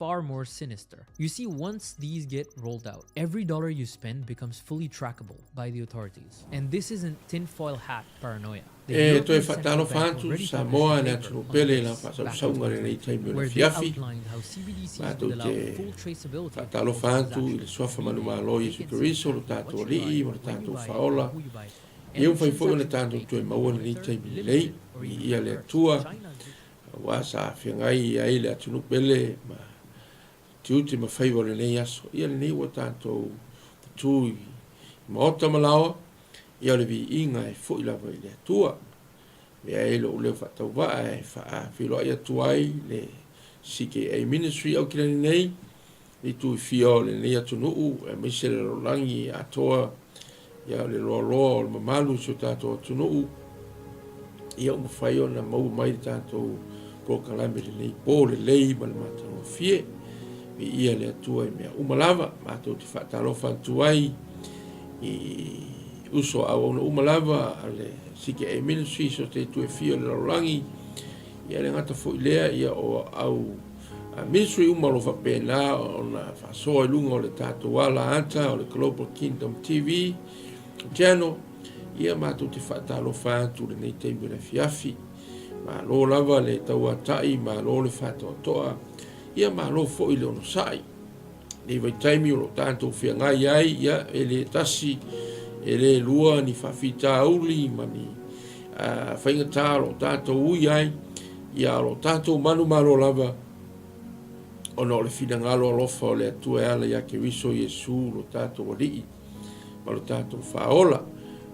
Far more sinister. You see, once these get rolled out, every dollar you spend becomes fully trackable by the authorities. And this isn't tinfoil hat paranoia. The E toe European Central faatalofa Bank atu already published a Samoa le paper atunuu on pele i la this back in faasausauga i lenei taimi o le 2022, where they afiafi. outlined how CBDCs Matou would allow te full traceability of faatalofa atu i le transactions, suafa meaning manumalo o they Iesu can see Keriso, lo exactly tatou what you Alii buy, ma lo when you tatou buy it, and Faaola. who you buy it from. Ia Every ua fai foi ona transaction you tatou make toe will be maua lenei monitored, taimi lelei, limited, or even viia le reversed. Atua, China's auā sa feagai ai le atunuu pele ma tiute ma faiva o lenei aso. Ia lenei ua tatou tu i maota ma laoa, ia o le viiga e foi lava i le Atua. Avea ai lou leo faatauvaa e faafeiloai atu ai le CKA Ministry Aukilani nei, i itu e fia o lenei atunuu, aemaise le lalolagi atoa, ia o le loaloa o le mamalu o si o tatou atunuu, ia ua mafai ona maua mai le tatou polokalame lenei po lelei ma le matagofie. Viia le Atua i mea uma lava, matou te faatalofa atu ai i uso a auauna uma lava a le CKA Ministry, so te itu e fia o le lalolagi, ia le gata foi lea, ia o au ministry uma o lo faapena ona faasoa i luga o le tatou ala ata o le Global Kingdom TV Channel, ia matou te faatalofa atu lenei taimi o le afiafi. Malo lava le tauatai, malo le faatoatoa, ia malo foi le onosai. Nei vaitaimi o lo o tatou feagai ai, ia e le tasi, e le lua ni faafitauli ma ni faigata o lo o tatou ui ai, ia o lo o tatou manumalo lava ona o le finagalo alofa o le Atua e ala ia Keriso Iesu lo tatou Alii ma lo tatou Faaola.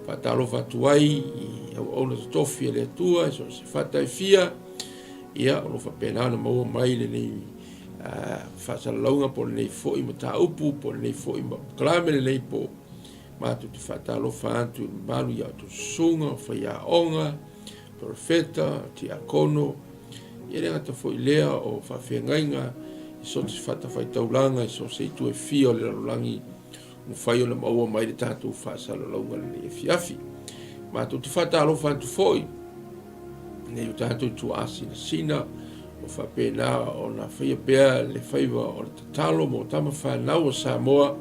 Faatalofa atu ai i auauna totofi a le Atua i so o se fata e fia, ia o lo o faapena ona maua mai lenei faasalalauga po o lenei foi mataupu po o lenei foi polokalame lenei po matou te faatalofa atu i le mamalu ia outou susuga o faiaoga, perofeta, tiakono, ia le gata foi lea o faafeagaiga i so o se fatafaitaulaga i so o se itu e fia o le lalolagi mafai ona maua mai le tatou faasalalauga lenei afiafi. Matou te faatalofa atu foi nei o tatou tuaasinasina o faapena ona faia pea le faiva o le tatalo mo tama fanau o Samoa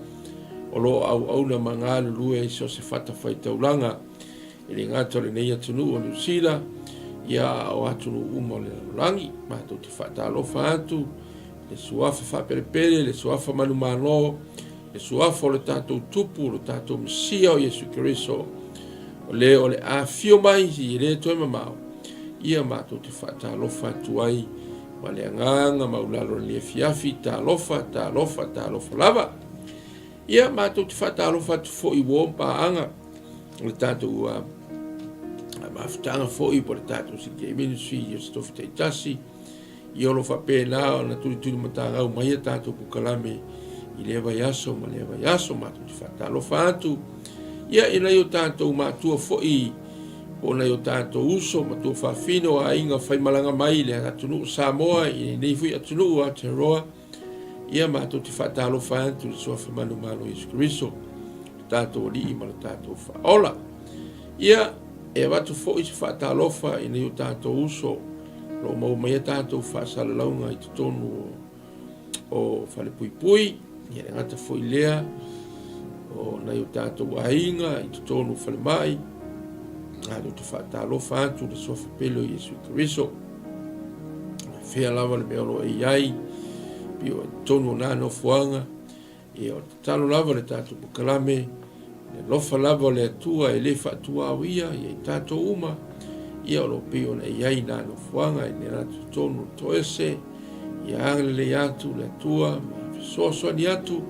o lo o auauna ma galulue i so o se fatafaitaulaga e le gata o lenei atunuu o Niu Sila, ia a o atunuu uma o le lalolagi. Matou te faatalofa atu le suafa faapelepele, le suafa manumalo, le suafa o le tatou Tupu, o le tatou Mesia o Iesu Keriso, o le o le afio mai e le toe mamao, ia matou te faatalofa atu ai ma le agaga maulalo i lenei afiafi, talofa, talofa, talofa lava. Ia matou te faatalofa atu foi i uo paaga o le tatou mafutaga foi po o le tatou CK Ministry i se tofi taitasi, ia o lo o faapena ona tulituli matagau mai a tatou polokalame i lea vaiaso ma lea vaiaso. Matou te faatalofa atu ia i nai o tatou matua foi po o nai o tatou uso ma tuafafine o aiga faimalaga mai i le atunuu Samoa i lenei foi atunuu Aotearoa. Ia matou te faatalofa atu i le Suafa manumalo Iesu Keriso, lo tatou Alii ma lo tatou Faaola. Ia, e avatu foi se faatalofa i nai o tatou uso o lo o maua mai a tatou faasalalauga i totonu o Falepuipui, ia le gata foi lea o nai o tatou aiga i totonu o falemai, matou te faatalofa atu i le Suafa pele o Iesu Keriso. Fea lava le mea o lo o e i ai, pei o totonu o na nofoaga, ia o le tatalo lava le tatou polokalame, le alofa lava o le Atua e le faatuaoia ia i tatou uma, ia o lo o pei ona e i ai na nofoaga i le latou totonu o le toese, ia agalelei atu le Atua ma fesoasoani atu,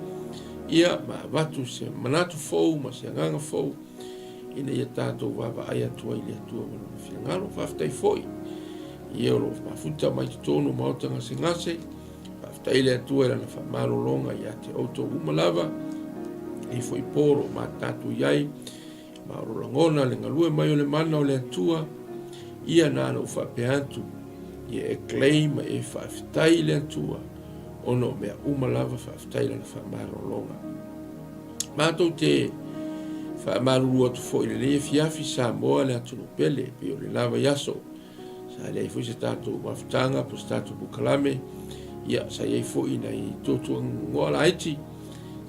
ia ma avatu se manatu fou ma se agaga fou, ina ia tatou vaavaai atu ai i le Atua ma Lona finagalo. Faafetai foi i e o lo o mafuta mai totonu o maota gasegase. Faafetai le Atua i Lana faamalologa ia te outou uma lava, e foi pō o lo o matatu i ai, ma o lo lagona le galue mai o le mana o le Atua, ia na ona ou faapea atu, ia e claim ma e faafetai i le Atua, ona o mea uma lava faafetai i Lana faamalologa. Matou te faamalulu atu foi i lenei afiafi Samoa le atunuu pele, pei o le la vaiaso sa leai foi se tatou mafutaga po o se tatou polokalame. Ia, sa i ai foi nai tuatuagoa laiti,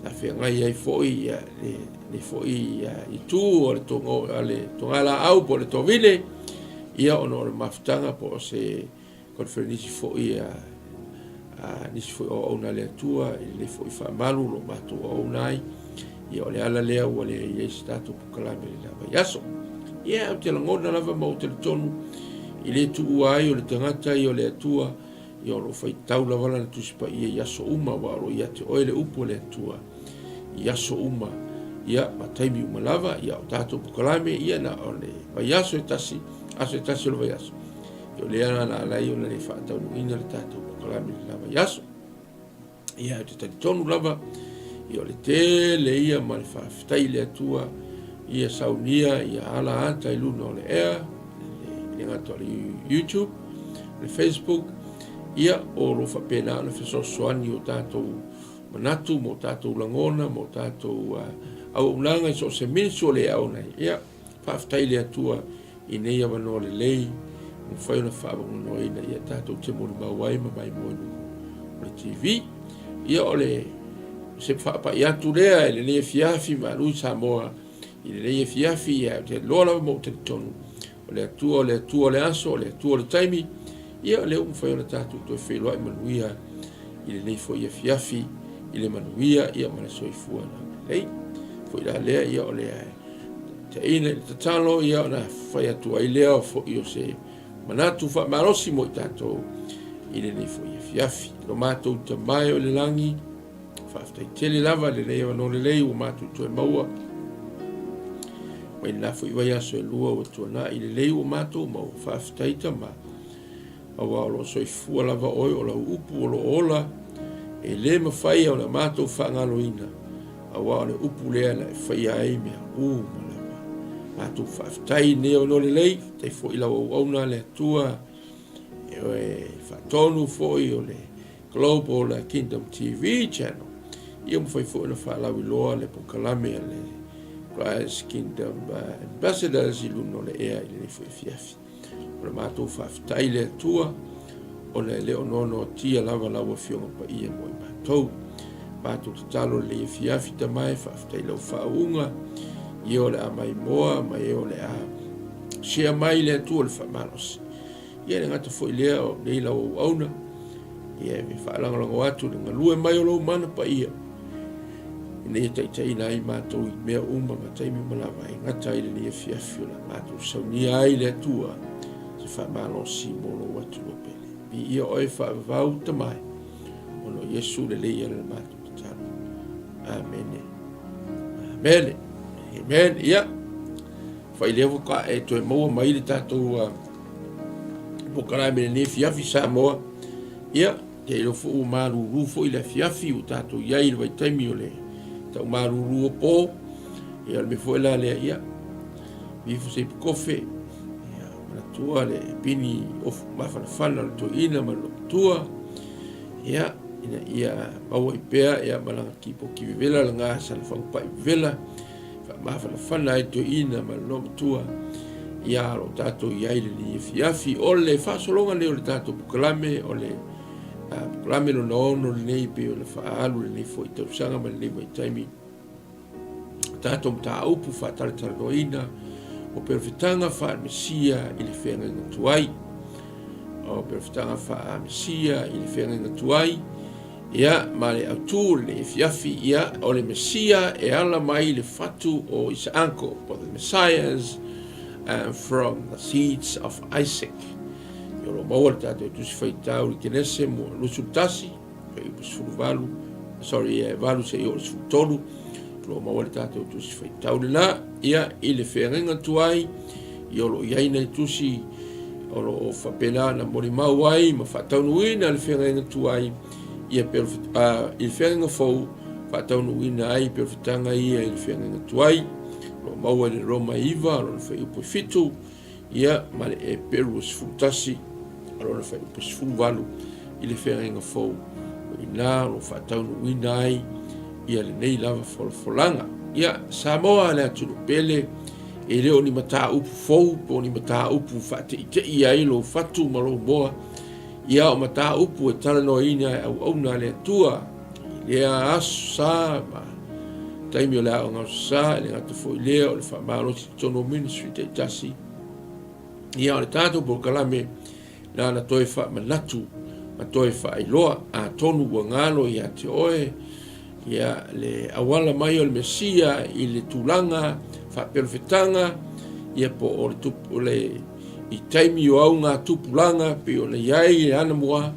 sa feagai ai foi ia, lenei foi itu o le toga, a le togalaau po o le tovine, ia, ona o le mafutaga po o se Koneferenisi foi a a nisi foi o auauna a le Atua i lenei foi faamalu o lo o matou auauna ai. Ia o le ala lea ua leai ai se tatou polokalame i le la vaiaso. Ia ou te lagona lava ma ou talitonu i le tuua ai o le tagata ia o le Atua, ia o lo o faitau lava lana Tusi Paia i aso uma, aua o lo o ia te oe le upu a le Atua i aso uma, ia ma taimi uma lava. Ia o tatou polokalame ia na o le vaiaso e tasi, aso e tasi o le vaiaso. O le ala na ala ai ona le faataunuuina le tatou polokalame i le la vaiaso. Ia, ou te talitonu lava, ia o le tele ia ma le faafetai i le Atua, ia saunia, ia ala ata i luna o le ea, le gata o le YouTube, le Facebook, ia o lo faapena ona fesoasoani o tatou manatu, ma o tatou lagona, ma o tatou auaunaga i so o se ministry o le ao nei. Ia, faafetai i le Atua I nei avanoa lelei, ua mafai ona faavaganoaina ia tatou te molimau ai ma maimoa i luga o le TV. Ia o le se faapai atu lea i lenei afiafi malu i Samoa i lenei afiafi, ia ou te iloa lava ma ou talitonu o le Atua, o le Atua o le aso, o le Atua o le taimi, ia o lea ua mafai ona tatou toe feiloai manuia i lenei foi afiafi i le manuia ia ma le soifua laulelei. Foi la lea ia o le Taina i le tatalo, ia ona fai atu ai lea foi o se manatu faamalosi mo i tatou i lenei foi afiafi. Lo matou Tama e o le lagi, faafetai tele lava i lenei avanoa lelei ua matou toe maua mai lena foi vaiaso e lua ua tuanai lelei ua matou maua. Faafetai Tama. Aua o lo o soifua lava oe, o lau upu o lo o ola, e le mafai ona matou faagaloina, aua o le upu lea na e faia ai mea uma lava. Matou faafetai i lenei avanoa lelei, faafetai foi i lau auauna le Atua, e oe faatonu foi o le Global Kingdom TV Channel, ia mafai foi ona faalauiloa le polokalame a le Christ Kingdom Ambassadors i luna o le ea i lenei foi afiafi. O le matou faafetai i le Atua, ona e le o noanoatia lava lau Afioga Paia mo i matou. Matou tatalo i lenei afiafi, Tama e, faafetai i lau faauuga, i e o le a maimoa ma e o le a share mai le Atua le faamalosi. Ia e le gata foi lea o nei lau auauna, ia e faalagolago atu le galue mai o lou mana paia, ina ia taitaiina ai matou i mea uma ma taimi uma lava e gata ai lenei afiafi o le a matou saunia ai le Atua se faamalosi mo lou atunuu pele. Viia oe faavavau Tama e, ona o Iesu lelei ala le matou tatalo. Amene. Amene. Amen. Ia, fai lea faatoa e toe maua mai le tatou polokalame i lenei afiafi Samoa. Ia, Te iloa foi ua malulu foi le afiafi ua tatou i ai i le vaitaimi o le tau malulu o po. Ia, o le mea foi la lea, ia, vifo se ipu kofe, ia, manatua le pini ofu mafanafana o le toeaina ma le logotua, ia, ina ia maua i pea, ia, ma lana kipoki vevela lena sana fagupa'i vevela, faamafanafana ai le toeaina ma le loomatua, ia o lo o tatou i ai i lenei afiafi. O le faasologa lenei o le tatou polokalame, o le polokalame lona ono lenei pei ona faaalu lenei foi tausaga ma lenei vaitaimi. O tatou mataupu faatalatalanoaina o perofetaga faale-Mesia i le feagaiga tuai. O perofetaga faale-Mesia i le feagaiga tuai. Ia, ma le autu o lenei afiafi, ia, o le Mesia e ala mai i le fatu o Isaako, po the Messiahs from the seeds of Isaac. Ia, o lo o maua le tatou tusi faitau i le Kenese 21, fuaiupu 18, sorry, 8 seia oo i le 13, o lo o maua le tatou tusi faitau lena. Ia, i le feagaiga tuai, ia o lo o i ai nai tusi o lo o faapena ona molimau ai ma faataunuuina le feagaiga tuai, ia pe, i le feagaiga fou, faataunuuina ai perofetaga ia i le feagaiga tuai, o lo o maua i le Roma 9, lona fuaiupu e 7, ia ma le Eperu 11, lona fuaiupu 18 i le feagaiga fou, o i ina o lo o faataunuuina ai ia lenei lava folafolaga. Ia, Samoa le atunuu pele, e le o ni mataupu fou po o ni mataupu faateitei ai lou fatu ma lou moa. Ia, o mataupu e talanoaina e auauna a le Atua i lea aso sa ma taimi o le aoga aso sa, e le gata foi lea o le faamalosi i totonu o ministry taitasi. Ia, o le tatou polokalame na ona toe faamanatu ma toe faailoa, atonu ua galo ia te oe ia le auala mai o le Mesia i le tulaga faaperofetaga, ia po o le tupu, le i taimi o augatupulaga pei ona i ai anamua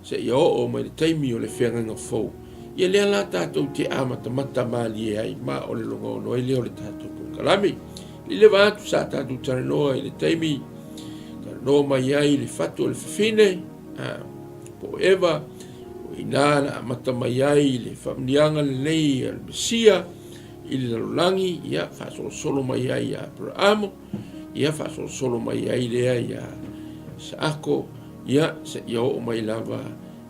seia oo mai le taimi o le feagaiga fou. Ia lea la tatou te amatamata malie ai ma o le logonoa ai lea o le tatou polokalame. I le va atu sa tatou talanoa i le taimi talanoa mai ai i le fatu o le fafine, po o Eva, o i ina na amata mai ai le faamanuiaga lenei a le Mesia i le lalolagi, ia faasolosolo mai ai ia Aperamo, ia faasolosolo mai ai lea ia Isaako, ia seia oo mai lava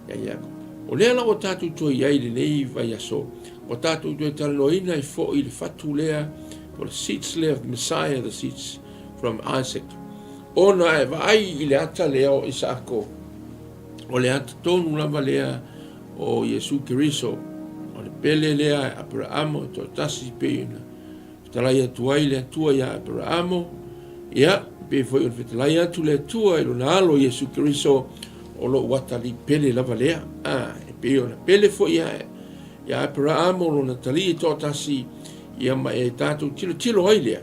ia Iakopo. O lea la ua tatou toe i ai i lenei vaiaso, ua tatou toe talanoaina ai foi i le fatu lea, po o le seeds lea of Messiah, the seeds from Isaac. Ona e vaai i le ata lea o Isaako, o le ata tonu lava lea o Iesu Keriso, o le pele lea a Aperaamo e toatasi pei ona fetalai atu ai le Atua iā Aperaamo, ia, pei foi ona fetalai atu le Atua i lona alo Iesu Keriso, o lou atalii pele lava lea. A, e pei ona pele foi ia, ia Aperaamo lona talii e toatasi, ia ma e tatou tilotilo ai lea.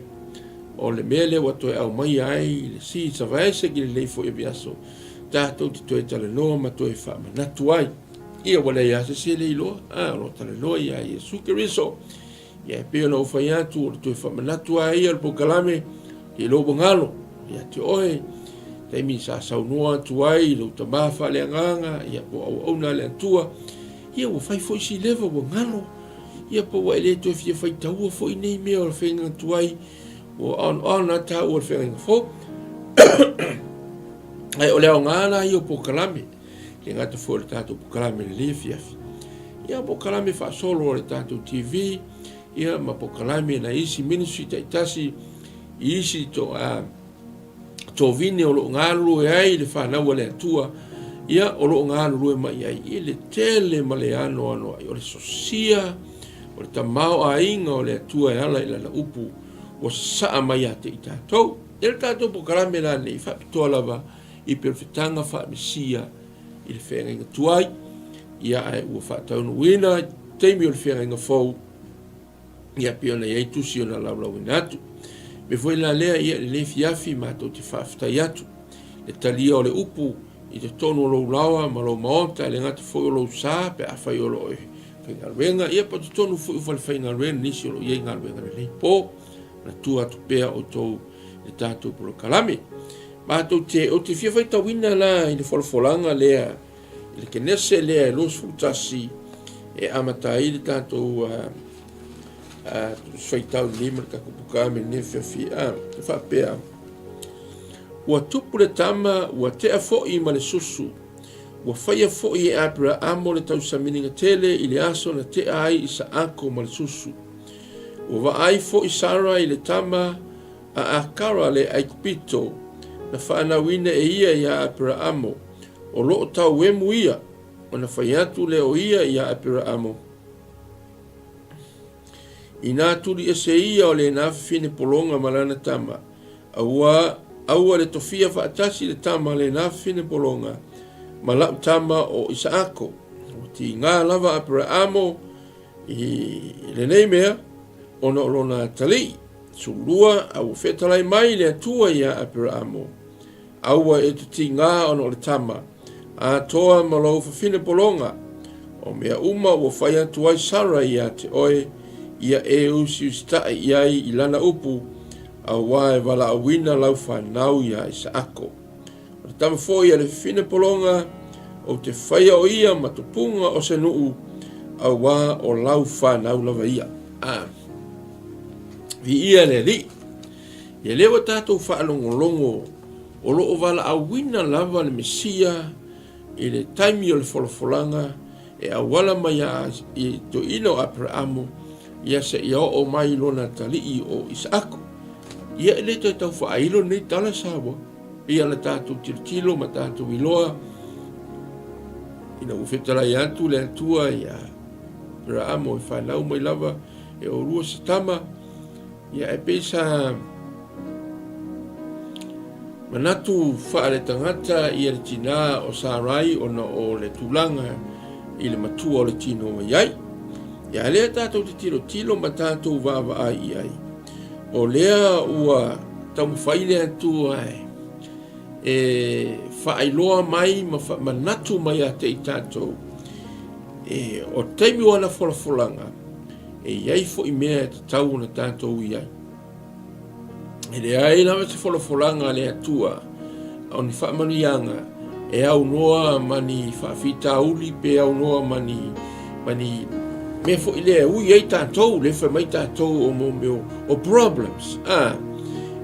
O le mea lea ua toe aumaia ai le Seeds of Isaac i lenei foi aviaso, tatou te toe talanoa ma toe faamanatu ai. Ia ua leai lava se isi e le iloa, a, o lo o talanoa ia Iesu Keriso. Ia e pei ona ou fai atu, o le toe faamanatu lava ia o le polokalame, i lou galo ia te oe, taimi sa saunoa atu ai i lou tama faaleagaga, ia po o auauna a le Atua, ia ua fai foi si leva ua galo, ia po ua e le toe fia faitaua foi nei mea o le feagaiga tuai, ua on on a taua le feagaiga fou. Ae o le aoga la ia o polokalame, le gata foi o le tatou polokalame i lenei afiafi. Ia polokalame faasolo a le tatou TV, ia ma polokalame na isi ministry taitasi, i isi to, a, tovine o lo o galulue ai le fanau a le Atua, ia o lo o galulue mai ai i le tele ma le anoano ai o le sosia o le tamaoaiga o le Atua e ala i lana upu ua sasaa mai ia te i tatou. Ia le tatou polokalame la nei faapitoa lava i perofetaga faa-Mesia i le feagaiga tuai, ia ae ua faataunuuina i taimi o le feagaiga fou, ia pei ona i ai tusi ona laulauina atu. Me foi la lea, ia i lenei afiafi matou te faafetai atu le talia o le upu i totonu o lou laoa ma lou maota, e le gata foi o lou sa pe afai o lo o e faigaluega, ia po o totonu foi o falefaigaluega nisi o lo o i ai galuega lenei po, manatua atu pea outou i le tatou polokalame. Matou te, ou te fia faitauina la i le folafolaga lea i le Kenese lea e 21 e amata ai le tatou faitau nei ma le tatou polokalame lenei afiafi. E faapea, ua tupu le tama, ua tea foi ma le susu, ua faia foi e Aperaamo le tausaminiga tele i le aso na tea ai Isaako ma le susu. Ua vaai foi Sara i le tama a Akara le Aikupito na faanauina e ia iā Aperaamo, o lo o tauemu ia, ona fai atu lea o ia iā Aperaamo, Inā tuli ese ia o lena fafine pologa ma lana tama, aua, aua le tofia faatasi le tama a lena fafine pologa ma la'u tama o Isaako. Ua tiga lava Aperaamo i lenei mea, ona o lona atalii. 12, a ua fetalai mai le Atua iā Aperaamo, Aua e te tigā ona o le tama, atoa ma lou fafine pologa, o mea uma ua fai atu ai Sara iā te oe, ia e usiusitaʻi i ai i lana upu, auā e valaauina lau fanau iā Isaako. O le tama foi a le fafine pologa, ou te faia o ia ma tupuga o se nuu, auā o lau fanau lava ia. A. Viia le Alii. Ia lea ua tatou faalogologo o lo o valaauina lava le Mesia i le taimi o le folafolaga e auala mai i toeaina o Aperaamo, ia seia oo mai lona atalii o Isaako. Ia e le toe tau faailo lenei tala saua. Pei ona tatou tilotilo ma tatou iloa, Ina ua fetalai atu le Atua ia Aperaamo e fanau mai lava e olua se tama, ia e pei sa manatu faaletagata ia le tinā o Sarai ona o le tulaga i le matua o le tino mai ai. Ia lea tatou te tilotilo ma tatou vaavaai i ai, o lea ua taumafai le Atua e faailoa mai ma faamanatu mai ia te i tatou, e, o le taimi o ana folafolaga, e i ai foi mea e tatau ona tatou i ai. E leai lava se folafolaga a le Atua o ni faamanuiaga e aunoa ma ni faafitauli pe aunoa ma ni, ma ni mea foi lea e ui ai tatou, lea fai mai tatou o mo mea o problems. Ah,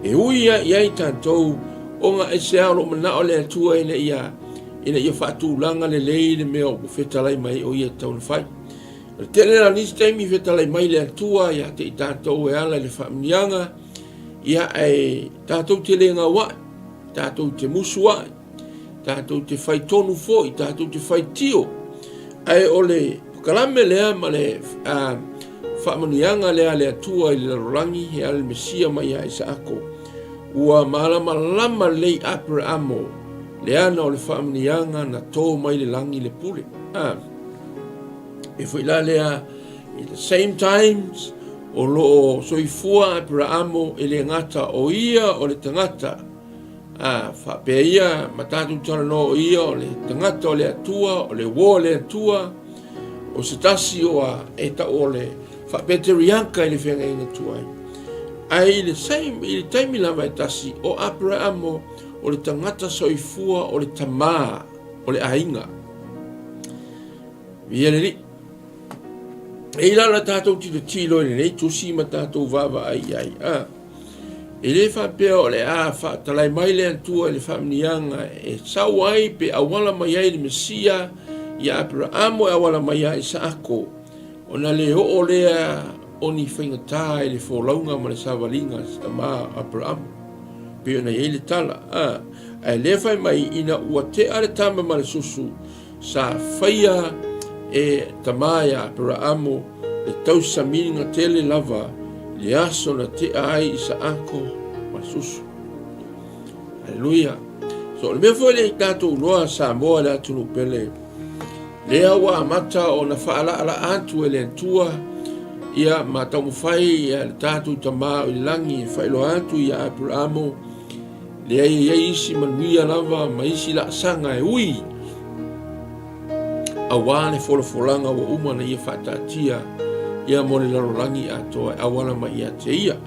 e ui ai i ai tatou ona aisea o lo o manao le Atua ina ia ina ia faatulaga lelei le mea ua fetalai mai o ia e tatau ona fai. O le tele la o nisi taimi fetalai mai le Atua ia te i tatou e ala i le faamanuiaga, ia ae tatou te le gauai, tatou te musu ai, tatou te fai tonu foi, tatou te fai tio. Ae o le pokalame lea ma le faamanuiaga lea a le Atua i le lalolagi e ala i le Mesia mai ia Isaako, ua malamalama lelei Aperamo le ana o le faamanuiaga na to mai le lagi le pule. E foi la lea, in the same times, o lo o soifua Aperaamo e le gata o ia o le tagata, a faapea ia ma tatou talanoa o ia o le tagata o le Atua, o le uo o le Atua, o se tasi o a e tau o le faapeteriaka i le feagaiga tuai. Ae i le same, i le taimi lava e tasi, o Aperaamo o le tagata soifua o le tamā o le aiga. Ia le Alii. E i lalo tatou tilotilo i lenei tusi ma tatou vaavaai i ai. A, e le faapea o le a faatalai mai le Atua i le faamanuiaga e sau ai pe auala mai ai le Mesia ia Aperaamo e auala mai ia Isaako, ona le oo lea o ni faigata i le folauga ma le savaliga a se tama o Aperaamo. Pei ona i ai le tala, a, ae lea fai mai ina ua tea le tama ma le susu, Sa faia e tama ia Aperaamo le tausamiga tele lava i le aso na tea ai Isaako ma le susu. Aleluia. So, o le mea foi lea i tatou iloa Samoa le atunuu pele, lea ua amata ona faalaalaa atu e le Atua ia ma taumafai ia le tatou Tama o i le lagi e faailoa atu ia Aperaamo Leai, e i ai isi manuia lava ma isi laasaga e ui aua le folafolaga ua uma ona ia faataatia ia mo le lalolagi atoa e auala mai ia te ia.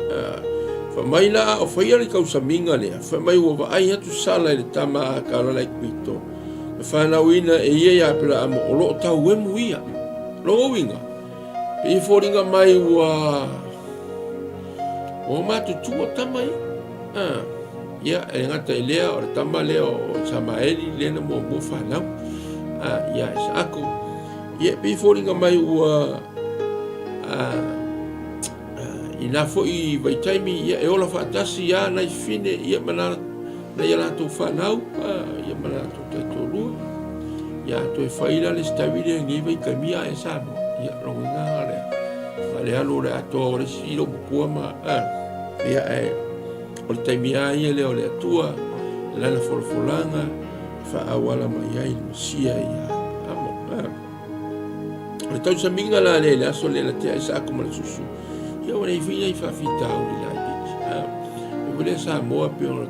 Fai mai la a o faia le tausamiga lea, fai mai ua vaai atu Sala i le tama a Kalala i Pito, na fanauina e ia ia Aperaamo o lo o tauemu ia. Lona uiga, pei e foliga mai ua ua matutua tama ia. A, ia, e gata i lea, o le tama lea o Samaeli lea na muamua fanau, a, ia Isaako. Ia, e pei e foliga mai ua, a, a, i nā foi vaitaimi, ia, e ola faatasi ia nai fine, ia, ma nā, nai a latou fanau, a, ia, ma latou taitoalua. Ia, toe fai la le isi taimi lea i nei vaitaimi a e Samoa. Ia, lona uiga lea, a le alu o le atoa o le isi loomatua ma, a, Ia, ae o le taimi lava ia lea o le Atua, i lana folafolaga, e faaauala mai ai le Mesia ia Amo. O le tausamiga la lea i le aso lea na tea ai Isaako ma le susu, ia ua leai foi nai faafitauli laitiiti. E foi lea Samoa pei ona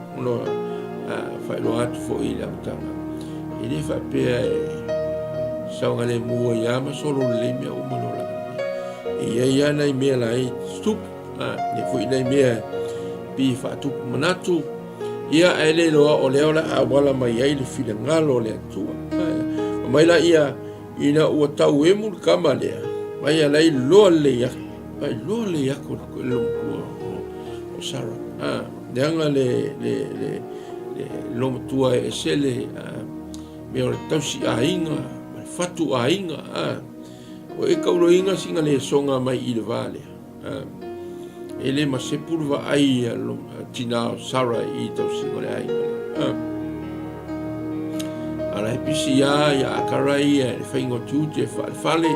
faailoa atu foi i le amataga, e le faapea e saogalemu ai lava ma solo lelei mea uma i le olaga nei. E i ai lava nai mea laiti tupu, Ia foi nai mea pei e faatupu manatu, ia ae le iloa o lea o le a auala mai ai le finagalo o le Atua. Fai mai la ia, ina ua tau emu le tama lea, mai a la iloa lelei atu, mai iloa lelei atu le loomatua o Sara. Leaga le loomatua e ese le mea o le tausi aiga, ma le fatu aiga. Ua e kauloina sina lesoga mai i le va lea. E le masepu le vaai a le tina o Sara i tausiga o le aiga lea. A o la e pisi lava ia Akara ia i le faiga o tiute faale-fale,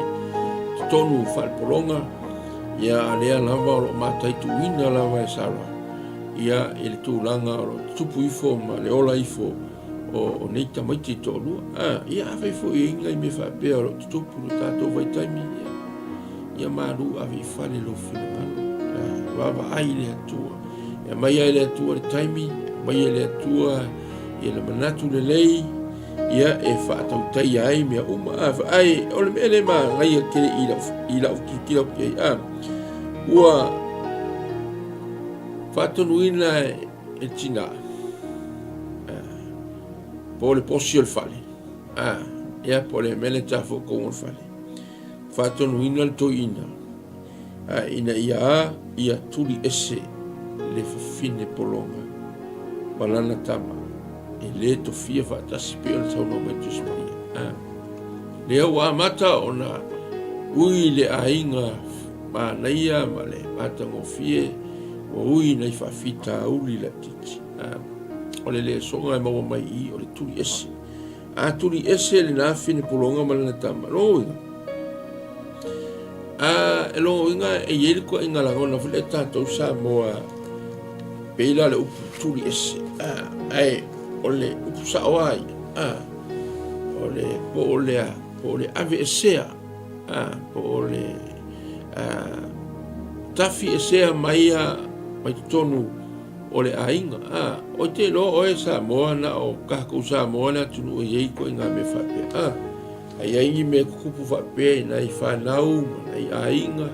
totonu faale-pologa, ia a lea lava o lo o mataituina lava e Sarah ia i le tulaga o lo o tutupu ifo ma le ola ifo o nei tamaiti e toalua. A, ia afai foi e i ai nai mea faapea o lo o tutupu i lo tatou vaitaimi, ia, ia malu ave i fale lou finagalo. Vaavaai i le Atua. E aumai ai le Atua le taimi, aumai e le Atua ia le manatu lelei, ia e faatautaia ai mea uma. A, ae o le mea lea e manaia tele i lau, i lau tilotilo atu i ai, a, ua faatonuina e tina, a, po o le posi o le fale, a, ia po o le mea lea ta fo'otouga o le fale, faatonuina le toeaina, a, ina ia a, ia tuli ese le fafine pologa ma lana tama, e lē tofia faatasi pei ona saunoa mai le Tusi Paia. A, lea ua amata ona ui le aiga manaia ma le matagofie, ua ui nai faafitauli laitiiti. A, o le lesoga e maua mai i i o le tuli ese. A tuli ese lena fine pologa ma lana tama, lona uiga, a, e lona uiga e i ai le tuuaiga lagona foi lea tatou Samoa, pei la o le upu tuli ese, a, ae o le upu sao lava ia, a, o le po o le a, po o le aveesea, a, po o le a, tafi esea mai ia mai totonu o le aiga. A, oi te iloa oe Samoa, na o tatou Samoa le atunuu e i ai ituaiga mea faapea. A, a i ai ni mea tutupu faapea i nai fanau ma nai aiga,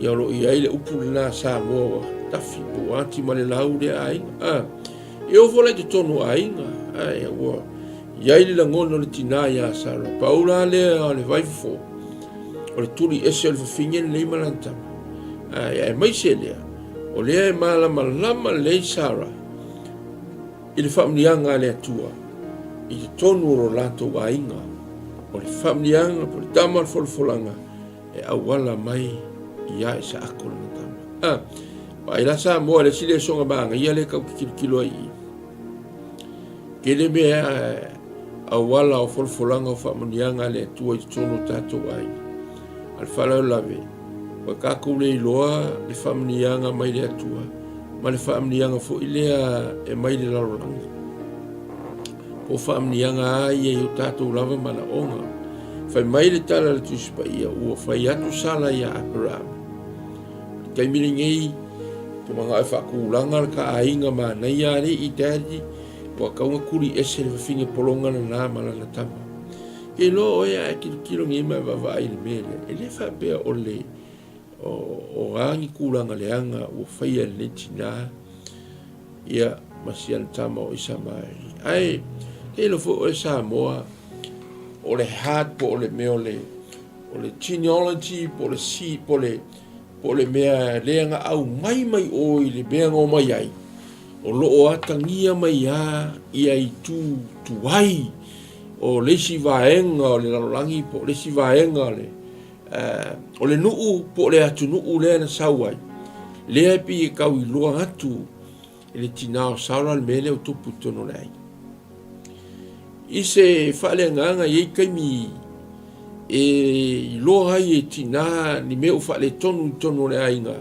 ia o lo o i ai le upu lena Samoa ua tafi po ua ati ma le lau lea aiga. A, e oo foi la i totonu o aiga, a, ua i ai le lagona o le tinā iā Sarah. Pau la lea o le vaifofo, o le tuli ese o le fafine lenei ma lana tama. A, aemaise lea, O lea e malamalama lelei Sarah i le faamanuiaga a le Atua i totonu o lo latou aiga. O le faamanuiaga po o le tama o le folafolaga e auala mai ia Isaako lana tama. A, vaai la Samoa i le isi lesoga manaia lea tatou te tilotilo ai i i. Tele mea auala o folafolaga o faamanuiaga a le Atua i totonu o tatou aiga. A o le faalavelave, ua tatou le iloa le faamanuiaga mai le Atua ma le faamanuiaga foi lea e mai le lalolagi. Po o faamanuiaga a ia i o tatou lava manaoga. Fai mai le tala a le Tusi Paia, ua fai atu Sala ia Aperama. I le taimi lenei, ou te manao e faatulaga le ta aiga manaia alii, daddy, ua tatau ona tuli ese le fafine pologa lena ma lana tama. Ke iloa oe a e tilotilo nei ma e vaavaai i le mea lea, e le faapea o le o a ni tulaga leaga ua faia e lenei tinā ia ma si ana tama o Isamaeli. Ae ke iloa foi oe Samoa, o le heart po o le mea o le o le genealogy po o le seed po o le po o le mea lea na aumai mai oe i le mea na omai ai, o lo o atagia mai lava ia itu tuai o le isi vaega o le lalolagi po o le isi vaega o le o le nuu po o le atunuu lea na sau ai, lea e pei e tau iloa atu e le tinā o Sara le mea lea ua tupu i totonu o le aiga. I se faaleagaga e i ai taimi e iloa ai e tinā ni mea ua faaletonu i totonu o le aiga,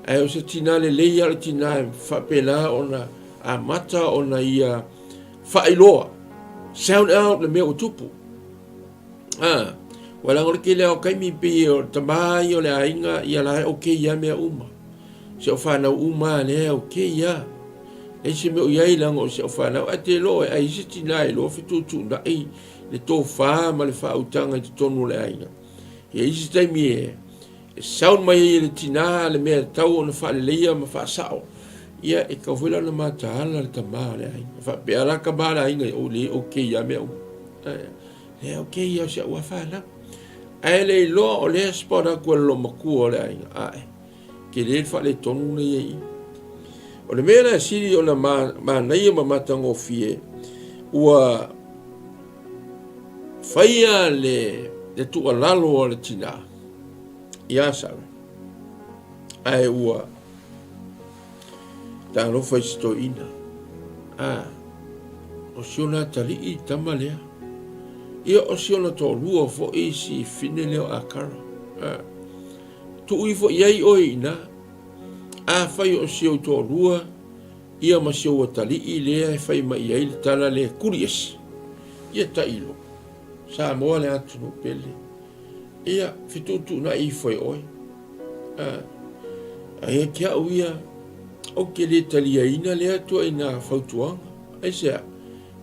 ae o se tinā lelei lava o le tinā e faapena ona amata ona ia faailoa, sound out le mea ua tupu. A, ua leaga o le tele lava o taimi pei o le tama ia o le aiga, ia la e okay lava mea uma. Si au fanau uma lava lea e okay lava. Leai se mea o i ai leaga o si au fanau, ae te iloa oe, ai se tina e iloa fetuutuunai le tofa ma le faautaga i totonu o le aiga. E i ai isi taimi e sound mai ai e le tina le mea e tatau ona faaleleia ma faasao, ia e tatau foi la ona mataala le tama o le aiga. E faapea la tama o le aiga, o le okay lava mea uma. E okay lava o si au lava fanau. Ae le iloa o lea e spot atu e le loomatua o le aiga, ae tele le faaletonu lea i i. O le mea la e sili ona manaia ma matagofie, ua faia le tuualalo a le tinā iā Sara, ae ua talofa i se toeaina. A, o si ona atalii tama lea. Ia, o si ona toalua foi si fine lea o Akara. A, tuu ifo i ai oe i ina. Afai o si ou toalua, ia ma si ou atalii lea e fai mai ai le tala lea e tuli ese, ia tailo, Samoa le atunuu pele, ia fetuutuunai ifo e oe. A, a ia te au ia, ou te le taliaina lea ituaiga fautuaga. Aisea?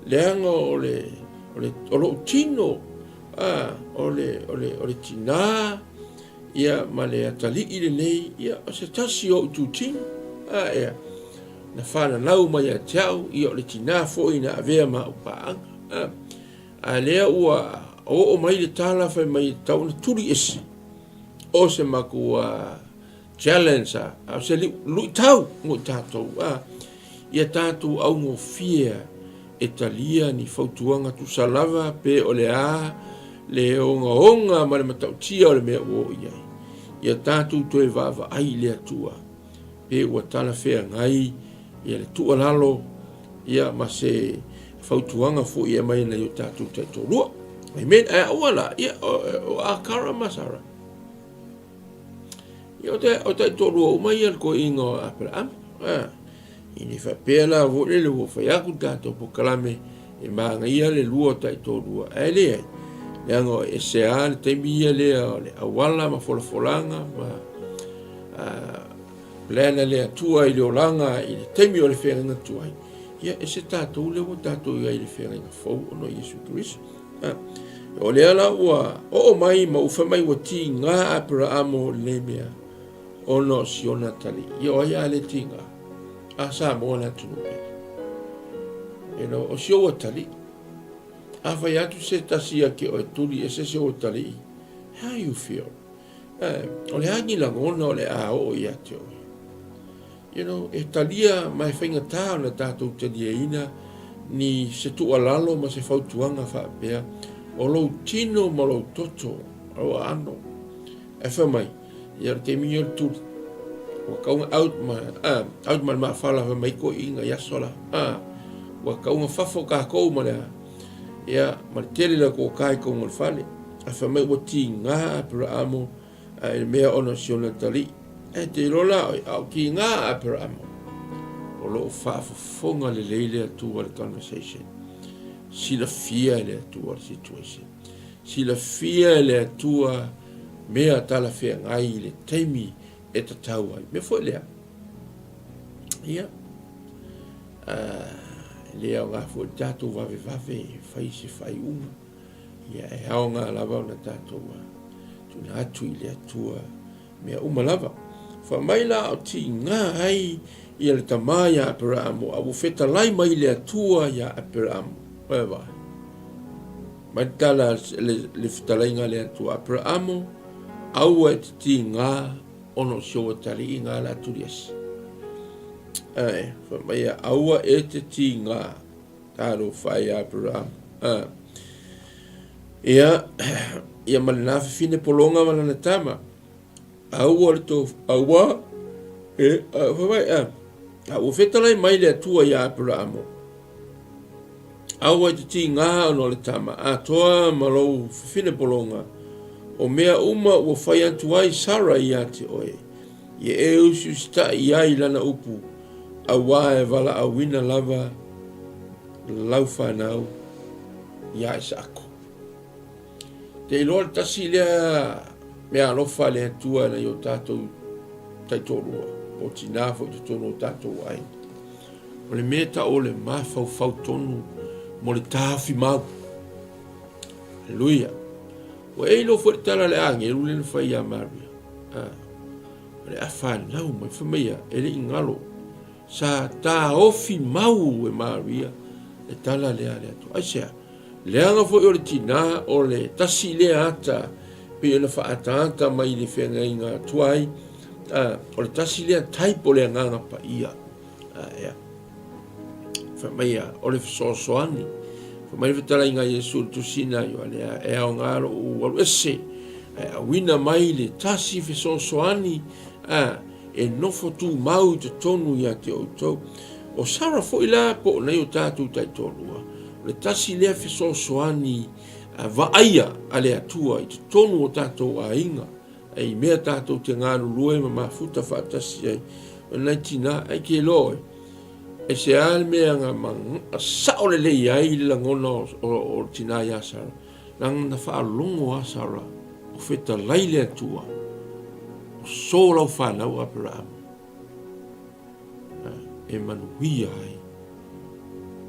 Leaga o le, o le, o lou tino, a, o le, o le, o le tinā, ia, ma le atalii lenei, ia, o se tasi o ou itutino, a, ea, na fananau mai ia te au, ia, o le tinā foi na avea ma au paaga, a, a lea ua oo mai le tala fai mai e tatau ona tuli ese, o se makua challenge, a, a o se luitau mo i tatou, a, ia tatou augofie e talia ni fautuaga tusa lava pe o le a le ogaoga ma le matautia o le mea ua oo i ai. Ia tatou toe vaavaai i le Atua pe ua talafeagai ia le tuualalo ia ma se fautuaga foi e aumai e nai o tatou taitoalua. Amen. Ae aua la, ia o Akara ma Sara. Ia o te o taitoalua uma ia le toeaina o Aperahama. Ah. E le faapea la foi lele ua fai atu le tatou polokalame e manaia le lua taitoalua, ae leai, leaga e ese lava le taimi ia lea o le auala ma folafolaga ma plan a le Atua i le olaga i le taimi o le feagaiga tuai. Ia ese tatou lea ua tatou i ai i le feagaiga fou ona o Iesu Keriso. O lea la ua oo mai ma ua fai mai ua tiga Aperaamo i lenei mea. Ona o si ona atalii. Ia o ai a le tiga? A Samoa le atunuu pele. You know, o si ou atalii. A fai atu se tasi ia te oe tuli ese si ou atalii, how you feel? Eh, o le a ni lagona o le a oo ia te oe? You know, e talia ma e faigata ona tatou taliaina ni se tuualalo ma se fautuaga faapea o lou tino ma lou toto, lou aano. Ae fai mai, ia o le taimi ia o le tuli. Ua tau na out ma, ah, out ma le maafala fai mai toeaiina i aso la. Ah, ua tau na fafo tatou ma le a, ia, ma le tele la toata i totonu o le fale. Ae fai mai ua tiga Aperaamo ae le mea ona o si ona atalii. Ae te iloa la oe, a o tiga a Aperaamo, o lo o faafofoga lelei le Atua i le conversation. Silafia e le Atua le situation. Silafia e le Atua mea talafeagai i le taimi e tatau ai. Mea foi lea, ia, e le aoga foi le tatou vavevave e fai se faaiuga. Ia, e aoga lava ona tatou tuuina atu i le Atua mea uma lava. Fai mai la o tiga ai ia le tama ia Aperaamo, a ua fetalai mai le Atua ia Aperaamo. Oi vaai. Mai le tala le fetalaiga a le Atua, Aperaamo, aua e te tiga ona o si ou atalii nga la tuli ese. Ae, fai mai ia, aua e te tiga. Talofa e ia Aperahama. A. Ia, ia ma lena fafine pologa ma lana tama. Aua le to, aua, e, a, fai mai, a, a ua fetalai mai le Atua ia Aperahama. Aua e te tigā ona o le tama, atoa ma lou fafine pologa, o mea uma ua fai atu ai Sara ia te oe, ia e usiusitai i ai lana upu, auā e valaauina lava lau fanau iā Isaako. Te iloa le tasi lea mea alofa a le Atua nai o tatou taitoalua, po o tinā foi i totonu o tatou aiga. O le mea tau o le mafaufau tonu mo le taofi mau. Aleluia. Ua e iloa foi le tala a le agelu lea na fai ia Maria. Ah. O le a fanau mai, fai mai ia, e le i galo. Sa taofi mau e Maria le tala lea a le Atua. Aisea? Leaga foi o le tinā o le tasi lea ata pei ona faaataata mai i le feagaiga tuai, a, o le tasi lea type o le Agaga Paia. A, ea. Fai mai ia, o le fesoasoani. Fai mai le fetalaiga a Iesu i le tusina a Ioane, e aoga lou alu ese, ae auina mai le tasi fesoasoani, a, e nofo tumau i totonu ia te outou. O Sara foi la po o nei o tatou taitoalua, o le tasi lea fesoasoani vaaia a le Atua i totonu o tatou aiga, e i mea tatou te galulue ma mafuta faatasi ai. O nai tina, ai ke iloa oe, e se a le mea na sao lelei ai le lagona o le tina ia Sara, leaga na faalogo a Sara o fetalai le Atua, o so lau fanau Aperahama e manuia ai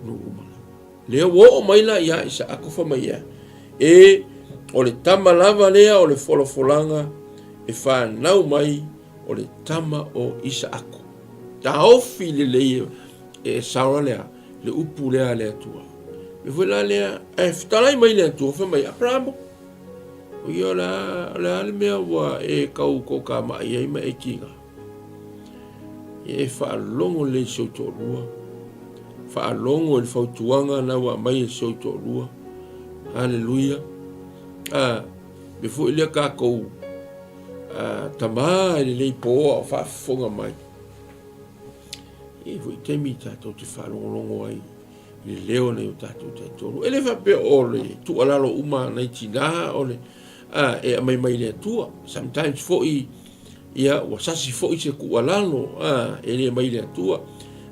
nuu uma lava. Lea ua oo mai la ia Isaako fai mai ea, E, o le tama lava lea o le folafolaga e fanau mai o le tama o Isaako. Taofi lelei e Sara lea, le upu lea a le Atua. Me foi la lea, ae fetalai mai le Atua, fai mai, Aperamo, o ia o le a, o le a le mea ua e kau toatamai ai ma e tiga? Ia e faalogo lelei i si ou toalua, faalogo i le fautuaga na ua aumai e si ou toalua. Haleluia. A, me foi lea tatou a, tamā i lenei pō a o faafofoga mai. E foi taimi tatou te faalogologo ai i le leo nei o tatou taitoalua. E le faapea o le tuualalo uma a nai tinā o le a, e aumai mai le Atua. Sometimes foi ia ua sasi foi se tuualalo a, e le mai le Atua.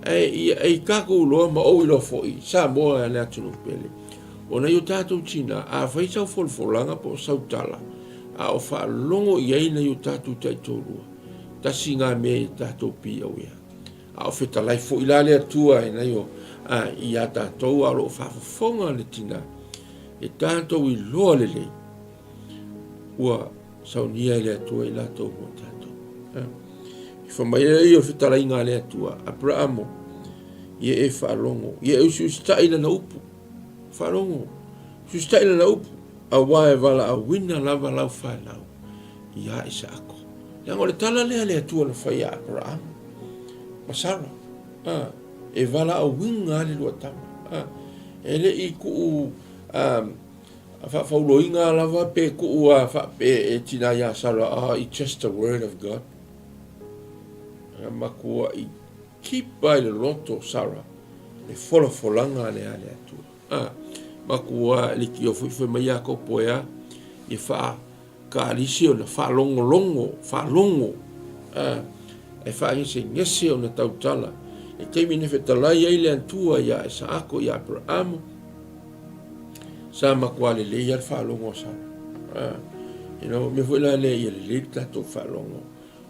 Ae ia e tatou iloa ma ou iloa foi, Samoa le atunuu pele. O nai o tatou tinā, afai sau folafolaga po o sau tala, a o faalogo i ai nai o tatou taitoalua, tasi ngā mea i tatou pīauea. A o fetalai foi la le Atua e nai o, a, iā tatou a o lo o faafofoga le tinā, e tatou iloa lelei, ua saunia e le Atua i latou mo tatou. I fai mai ai o le fetalaiga a le Atua, Aperamo, ia e faalogo, ia e usiusitai lana upu, faalogo, usiusitai lana upu, auā e valaauina lava lau fanau iā Isaako. Leaga o le tala lea a le Atua na fai ia Aperamo ma Sara, e valaauina lava le lua tama. E le i tuu faafauloina lava pe tuu a faape e tina ia Sara, ah, it's just the word of God. Na matuai kipa i le loto o Sara le folafolaga lea a le Atua. Ah, matua leitio foi fai mai Iakopo e a, ia faa Kalisi ona faalogologo, faalogo, a, e faagesegese ona tautala. I taimi na fetalai ai le Atua iā Isaako, iā Aperaamu, sa matua lelei lava le faalogo a Sara. A, you know, mea foi la lea ia lelei le tatou faalogo.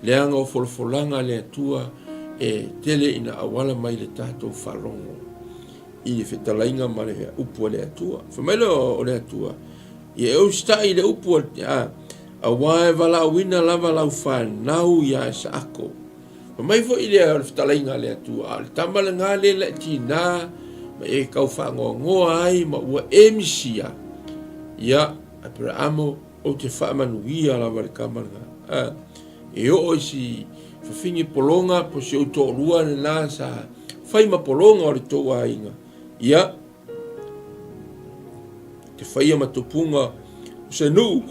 Leaga o folafolaga a le Atua e tele ina auala mai le tatou faalogo i le fetalaiga ma le upu a le Atua. Fai mai lea o le Atua, Ia e usitai i le upu a, auā e valaauina lava lau fanau iā Isaako. Fai mai foi lea o le fetalaiga a le Atua, a o le tama lena lea na e tinā ma e tau faanoanoa ai ma ua e misia, ia, Aperaamo, Ou te faamanuia lava i le tama lena. A, e oo i si fafine pologa po si ou toalua lena sa fai ma pologa o le tou aiga, ia, te faia ma tupuga o se nuu,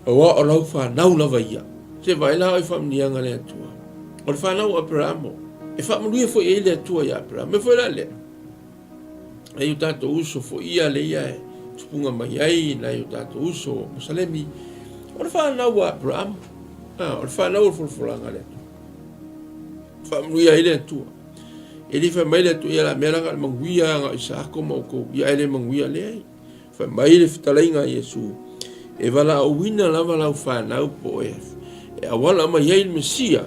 auā o lau fanau lava ia. Se vaai la oe i faamanuiaga a le Atua. O le fanau o Aperamo, e faamanuia foi ai le Atua ia Aperamo. E foi la lea. Nai o tatou uso foi ia le ia e tupuga mai ai nai o tatou uso o Musalemi, o le fanau a Abraham, ah, o le fanau o le folafolaga a le Atua. Faamanuia ai le Atua. E le fai mai le Atua, ia la mea la na o le manuia na o Isaako ma outou, ia ae le manuia, leai. Fai mai le fetalaiga a Iesu, E valaauina lava lau fanau po o e auala mai ai le Mesia,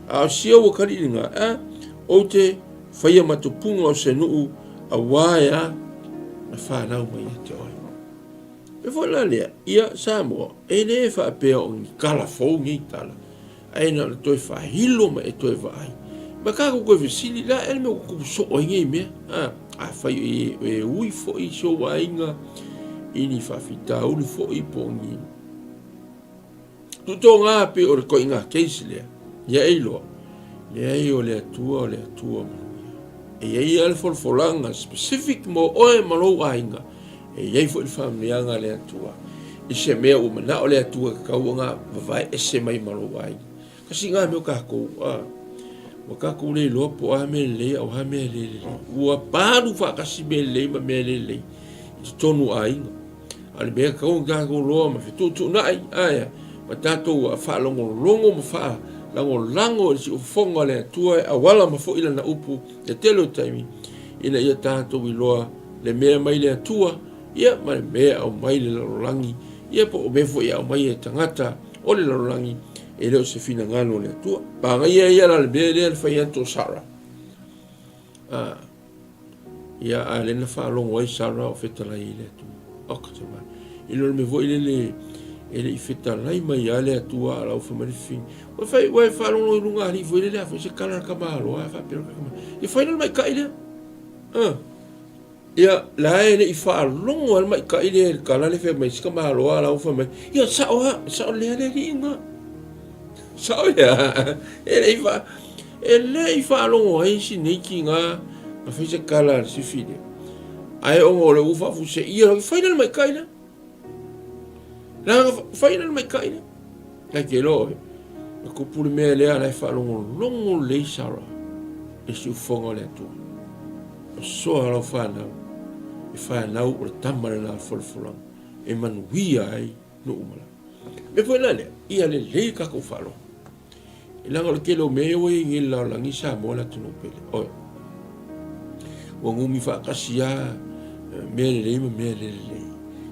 a o sia ua kaliʻiliga, a, ou te faia ma tupuga o se nuu auā e a na fanau mai ia te oe. Me foi la lea, ia Samoa, e le faapea o ni tala fou nei tala, Ae na ona toe faahilo ma e toe vaai. Ma tatou toe fesili la, e le mea ua tupu soo ai nei mea. A, afai e, e ui foi i si ou aiga, i ni faafitauli foi po o ni tutoga pei o le koiga case lea, ia e iloa, leai o le Atua o le Atua manuia. E i ai lava le folafolaga specific mo oe ma lou aiga, E i ai foi le faamanuiaga a le Atua i se mea ua manao le Atua e tatau ona vavae ese mai ma lou aiga. Kasi ngā mea o kākou, a, ua kākou le iloa po o a mea lelei a o a mea le lelei. Ua palu faatasi mea lelei ma mea le lelei i totonu o aiga. A o le mea e tatau ona tatou iloa ma fetuutuunai, ae ma tatou faalogologo ma faalagolago i le siufofoga o le Atua e auala ma foi Lana upu i le tele o taimi, ina ia tatou iloa le mea mai le Atua, ia ma le mea e aumai le lalolagi, ia po o mea foi e aumai e tagata o le lalolagi, e le o se finagalo o le Atua. Pagaia ia la le mea lea le fai atu o Sara. Ah, ia, a lea na faalogo ai Sara o fetalai i le Atua. O ka te mai. I lo le mea foi lele e le i fetalai mai a le Atua a lau fai mai le fini. Ua fai, ua e faalogo i luga alii foi lele a fai se kala le kama aloa a faapea le kama. Ia fai le maikai lea. Ah. Ia, la e le i faalogo lava le maita'i lea i le tala lea fai mai si tamaloa la ua fai mai, ia sa'o lava, sa'o lea le alii lena. Sa'o ia, e le i fa, e le i faalogo ai si nei tiga na fai se tala a le sifi lea. Ae ona o lea ua faafuseia, fai la le maita'i lea. Leaga fai la le maita'i lea. Ae te iloa oe, na tupu le mea lea la e faalogologo lelei Sarah i le siufofoga o le Atua. O soa lau fanau, e fanau o le tama lena o le folafolaga, e manuia ai nuu ma la. Mea foi la lea, ia lelei tatou faalogo. Leaga o le tele o mea ia ua i ai nei i le lalolagi Samoa le atunuu pele. Oi. Ua numi faatasi lava mea lelei ma mea le lelei.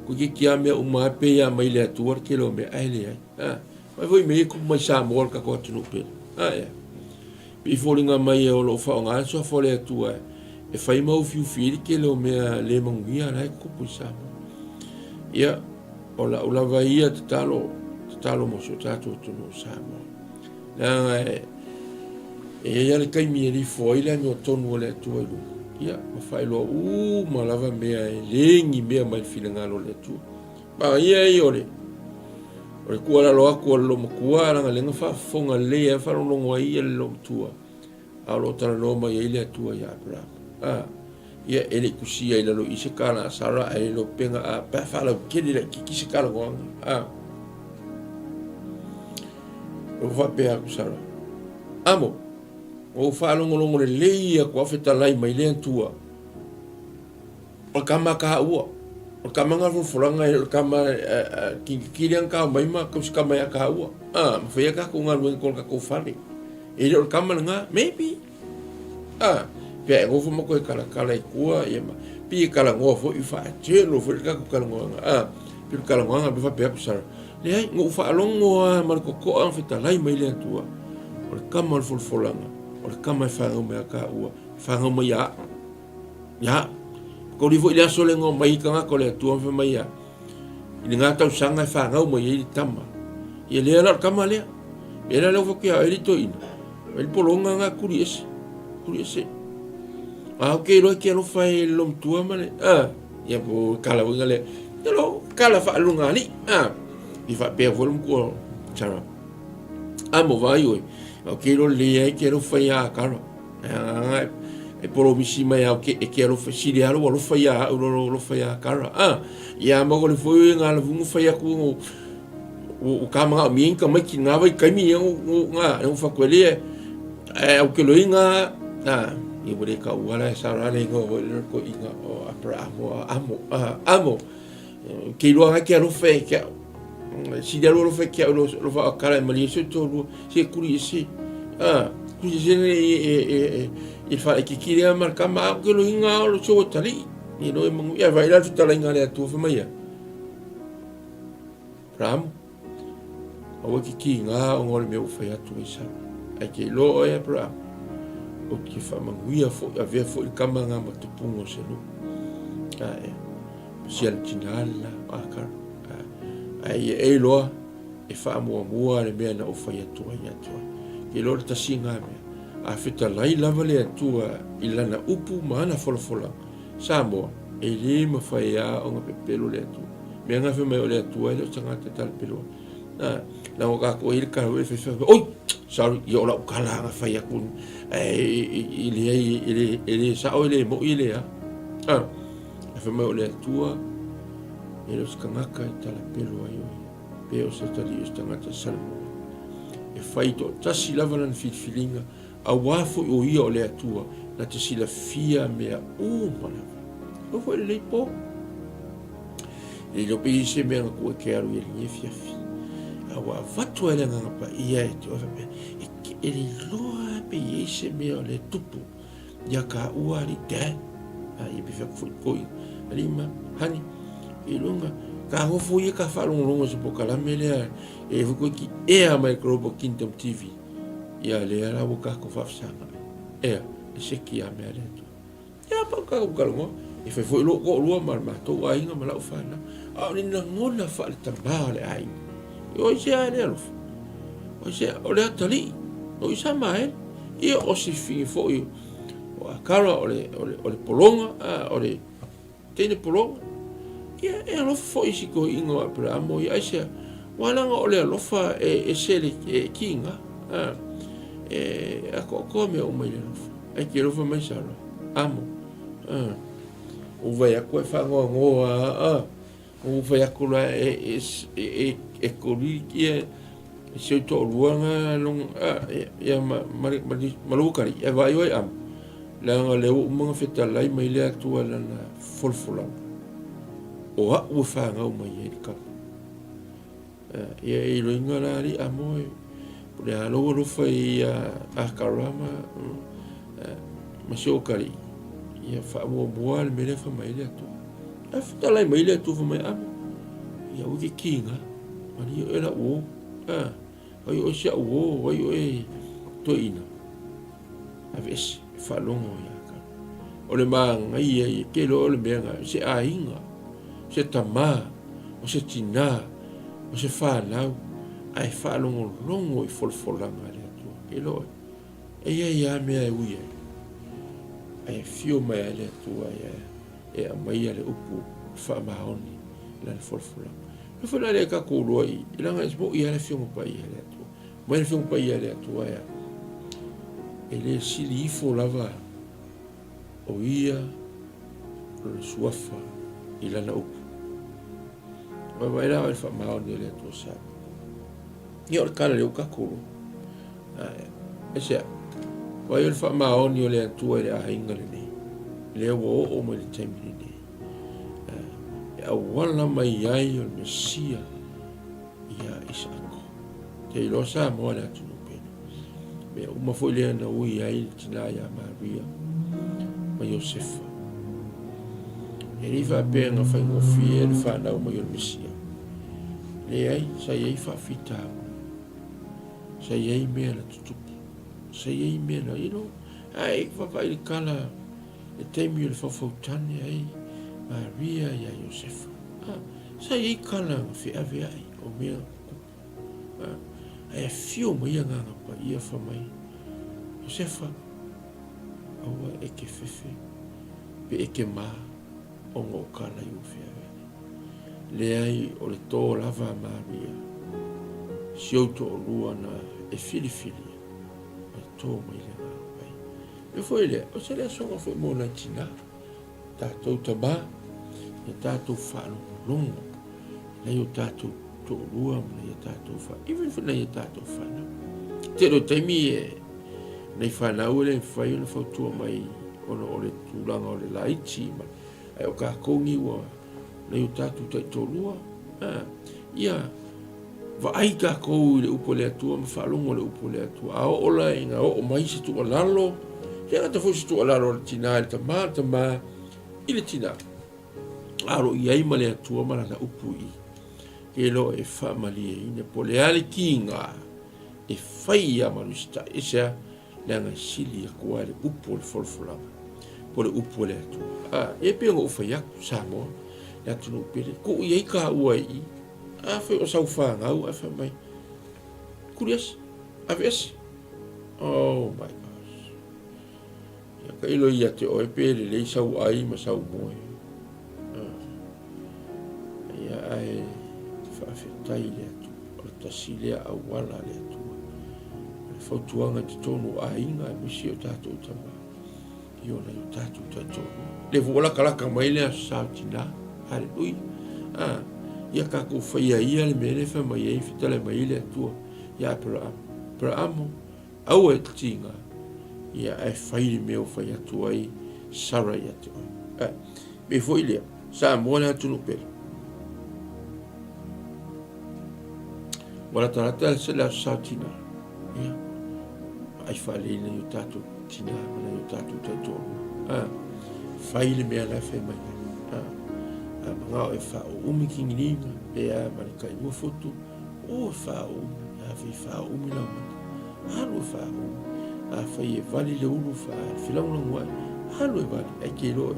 Toeitiiti lava mea uma lava pei lava mai le Atua le tele o mea, ae leai. A, mai foi mea ia tupu mai Samoa le tatou atunuu pele. A, ea. Pei foliga mai o lo o faaaoga le suafa o le Atua e fai ma ufiufi ai le tele o mea le manuia la e tutupu i Samoa. Ia, o lau lava ia tatalo, tatalo mo si o tatou atunuu o Samoa. Leaga e, e i ai lava le taimi e lifo ai le amiotonu o le Atua i luga, ia, ma faailoa uma lava mea e le ni mea mai le finagalo o le Atua. Pagaia ia o le, o le tuualalo atu a le loomatua, leaga lea na faafofoga lelei ai, faalogologo ai ia le loomatua, a o lo o talanoa mai ai le Atua ia Aperama. A, ia e le i tusia i lalo i se tala a Sara, ae le iloa pe na a, pe a faalautele laitiiti se talanoaga. A, ua faapea atu Sara, Amo, ua ou faalogologo lelei atu a o fetalai mai le Atua, O le tama taua, o le tama na folafolaga o le tama kikiki lea na tao mai ma tausi tama ia taua. Ah, ma fai a tatou galuega i totonu o le tatou fale. E le o le tama lena, maybe. Ah, pe a e nofo ma toe talatala i tua, ia ma, pei e talanoa foi, faatelo foi le tatou talanoaga. Ah, pei o le talanoaga pei faapea atu Sarah, leai, na ou faalogo lava ma le totoa na fetalai mai le Atua, o le tama o le folafolaga, o le tama e fanau mai ia taua, e fanau mai ia au. Ia, kauli foi le aso le na omai ai tagata o le Atua ma fai mai ia, i lena tausaga e fanau mai ai le tama. Ia lea la o le tama lea. Mea la lea ua fai atu ia oe le toeaina, ai le pologa na tuli ese, tuli ese. A ou te iloa e te alofa e le loomatua ma le, a, ia po o tala foi lea, ia lo, tala faalugalii, a, i faapea foi le matua o Sarah. A mo vaai oe, ou te iloa lelei ai e te alofa ia Kara. E polomisi mai au ke e ke alofa sili alo alofa ia au lo alofa ia kara a ia ma ko le foi nga la vungu fai aku ngo o ka manga o mi ka mai ki nga vai kai mi ngo nga ngo fa ko le e au ke loi nga a i wore ka uala e sara le ngo le ko inga o Abraham amo amo Ke iloa ngai ke alofa e ke au. Sili alo alofa e ke au alofa a kala e malie se tolu se kuri ese. Ah, kuri ese ne e e e e e fa e kiki lea ma kama au ke lo inga o lo so tali. Ni lo e mangu ia vai la tala inga le atu fa mai ia. Ramu. Aua ki ki ngā o ngā le mea ua whai atu ai sa. Ai ke iloa oe Abraham. O ke whaamanguia foi, avea foi le kama ngā matupunga o se nuu. Ae. Sia le tina le la, a kara. Ae ia e iloa e faamuamua le mea na ou fai atu ai ia te oe. Ke iloa le tasi ngā mea. A fetalai lava le Atua i lana upu ma ana folafolaga, Samoa, e le mafai lava ona pepelo le Atua. Mea nga fai mai o le Atua e le o se tagata e talapelo ai. Na, leaga o tatou e i ai le tala foi e fai fai, oi, sorry, ia o lau tala na fai atu, ae e leai, e le sao, e le moi, e le a. A, e fai mai o le Atua, e le o se tagata e talapelo ai o ia, pe o se atalii o se tagata e salomua. E fai toatasi lava lana filifiliga, Auā foi o ia o le Atua na te silafia mea uma lava. Ua foi lenei pō. Le iloa pe i ai se mea na tuu e ke alu i ai lenei afiafi. A ua avatu ai le Agaga Paia e te oe faapea, e ke e le iloa lava pe i ai se mea o lea e tupu ia kāua alii dad. A ia pe fai atu foi toeaina, alii ma, honey, i luga, ka nofo ia ka faalogologo i se polokalame lea e foi koe ki ea mai Global Kingdom TV. Ia lea la ua kākou faafesagai. Ea, e seki a mea le Atua. Ia pau kākou talanoa, e fai foi lou toalua ma le matou aiga ma lau fanau. A o ni lagona faale-tamā o le aiga. O ai se a le alofa? O ai se a? O le atalii, o Isamaele. Ia o se figi foi o Akara, o le, o le, o le pologa, a, o le teine pologa. Ia, e alofa foi i si toeaina o Aperahama ia, aisea? Aua leaga o le alofa e ese le e kiga, a, e atoatoa mea uma i le alofa. Ae te alofa mai Sara, amo, a, ua fai atu e faanoanoa a, a, ua fai atu la e, e, e, e, e koli ia, e si ou toalua na long, a, ia ma, ma, ma, ma lou kali, e vaai oe amo. Leaga lea ua uma ona fetalai mai le Atua i lana folafolaga, o a'u e fanau mai ai le kapa. Ia e iloiga la alii amo e, po o le a lou alofa ia Akara ma, ma si ou kalii, ia faamuamua le mea lea fai mai ai le Atua. Ae fetalai mai le Atua fai mai amo, ia aua e te kiga, malie oe la'u uo, ai oe si a'u uo, ai oe toeaina. Aveese, e faalogo ia Akara. O le māgaia ia, ke loa o le mea na, se aiga, se tamā, o se tinā, o se whānau, a e whaalongolongo i folafolaga a le Atua. Ke loa, e ia ia mea e ui ai. A e whio mai a le Atua ia e aumaia le upu whaamaoni la le folafolaga. Le foi la le kākou loa i, i langa e mo i a le whionga pai a le Atua. Mai le Afioga Paia a le Atua ea, e le sili ifo lava o ia lona suafa i lana upu. Vaevae la oe le faamaoni o le Atua sa. Ia o le kala le uka kulu. E sea, vai o le faamaoni o le Atua i le aiga lenei. Lea ua oo mai le taimi lenei. E auala mai ai o le Mesia ia Isaako. Te iloa Samoa le atunuu pele. Mea uma foi lea na ui ai le tinā iā Maria ma Iosefa. E le i faapea na faigofie le fanau mai o le Mesia. Leai, sa i ai faafitauli. Sa i ai mea na tutupu. Sa i ai mea na, you know, ae vaavaai le kala le taimi o le faufautane ai Maria iā Iosefa. Ah, sa i ai kala na feaveai o mea na tutupu. Ah, ae afio mai Agaga Paia fa mai, Iosefa, aua e ke fefe pe e ke mā ona o kala i ua feaveai. Leai o le tō lava a Maria, si ou toalua na e filifilia, e tō mai le Agaga Paia. E foi lea, o se leasoga foi mo nai tinā, tātou tamā, ia tātou whaalongolongo, nei o tātou to'olua ma nei o tātou wha, even for nei o tātou whanau. Te reo taimi e, nei whanau e le whai ona whautua mai ona o le tūranga o le laiti, ma, ai o kākou ni ua, nei o tātou taitolua, ia, Vaai kākou i le upu a le Atua ma faalogo le upu a le Atua. A oo la ina oo mai se tuualalo, e le gata foi se tuualalo a le tinā i le tamā, le tamā i le tinā. A o lo o i ai ma le Atua ma lana upu i ke loa e faamalieina po o le a le kiga e fai iā Malusitaʻi. Aisea? Leaga e sili atu ai le upu o le folafolaga, po o le upu a le Atua. A, e pei ona ou fai atu, Samoa, le atunuu pele, tuu i ai kāua i i. Afai o sau fanau ae fai mai, Kuli ese, ave ese. Oh my gosh. Ia ka ilo ia te oe pe lelei sau ai ma sau moe. Ia ae faafetai i le Atua. O le tasi lea auala a le Atua. O le fautuaga i totonu o aiga aemaise o tatou tama i ona i o tatou taitoalua. Le foi ua latalata mai le aso sa o tina. Haleluia. Ah, ia tatou faia ia le mea lea e fai mai ai, fetalai mai ai le Atua ia Aperahama. Aperahama, Aua e te tīnga, ia ae fai le mea ua fai atu ai Sara ia te oe. Ae, me foi lea, Samoa le atunuu pele. Ua latalata se le aso sa tina. Ia, vaai faalelei nai o tatou tina ma nai o tatou taitoalua. A, fai le mea la e fai mai ai. A, a manao e faaumi kigiliga, pe a ma le tailua fotu, o e faaumi. Afai e faaumi lau mata, alu e faaumi. Afai e vali le ulu faa-felagolagoai, alu e vali, ae te iloa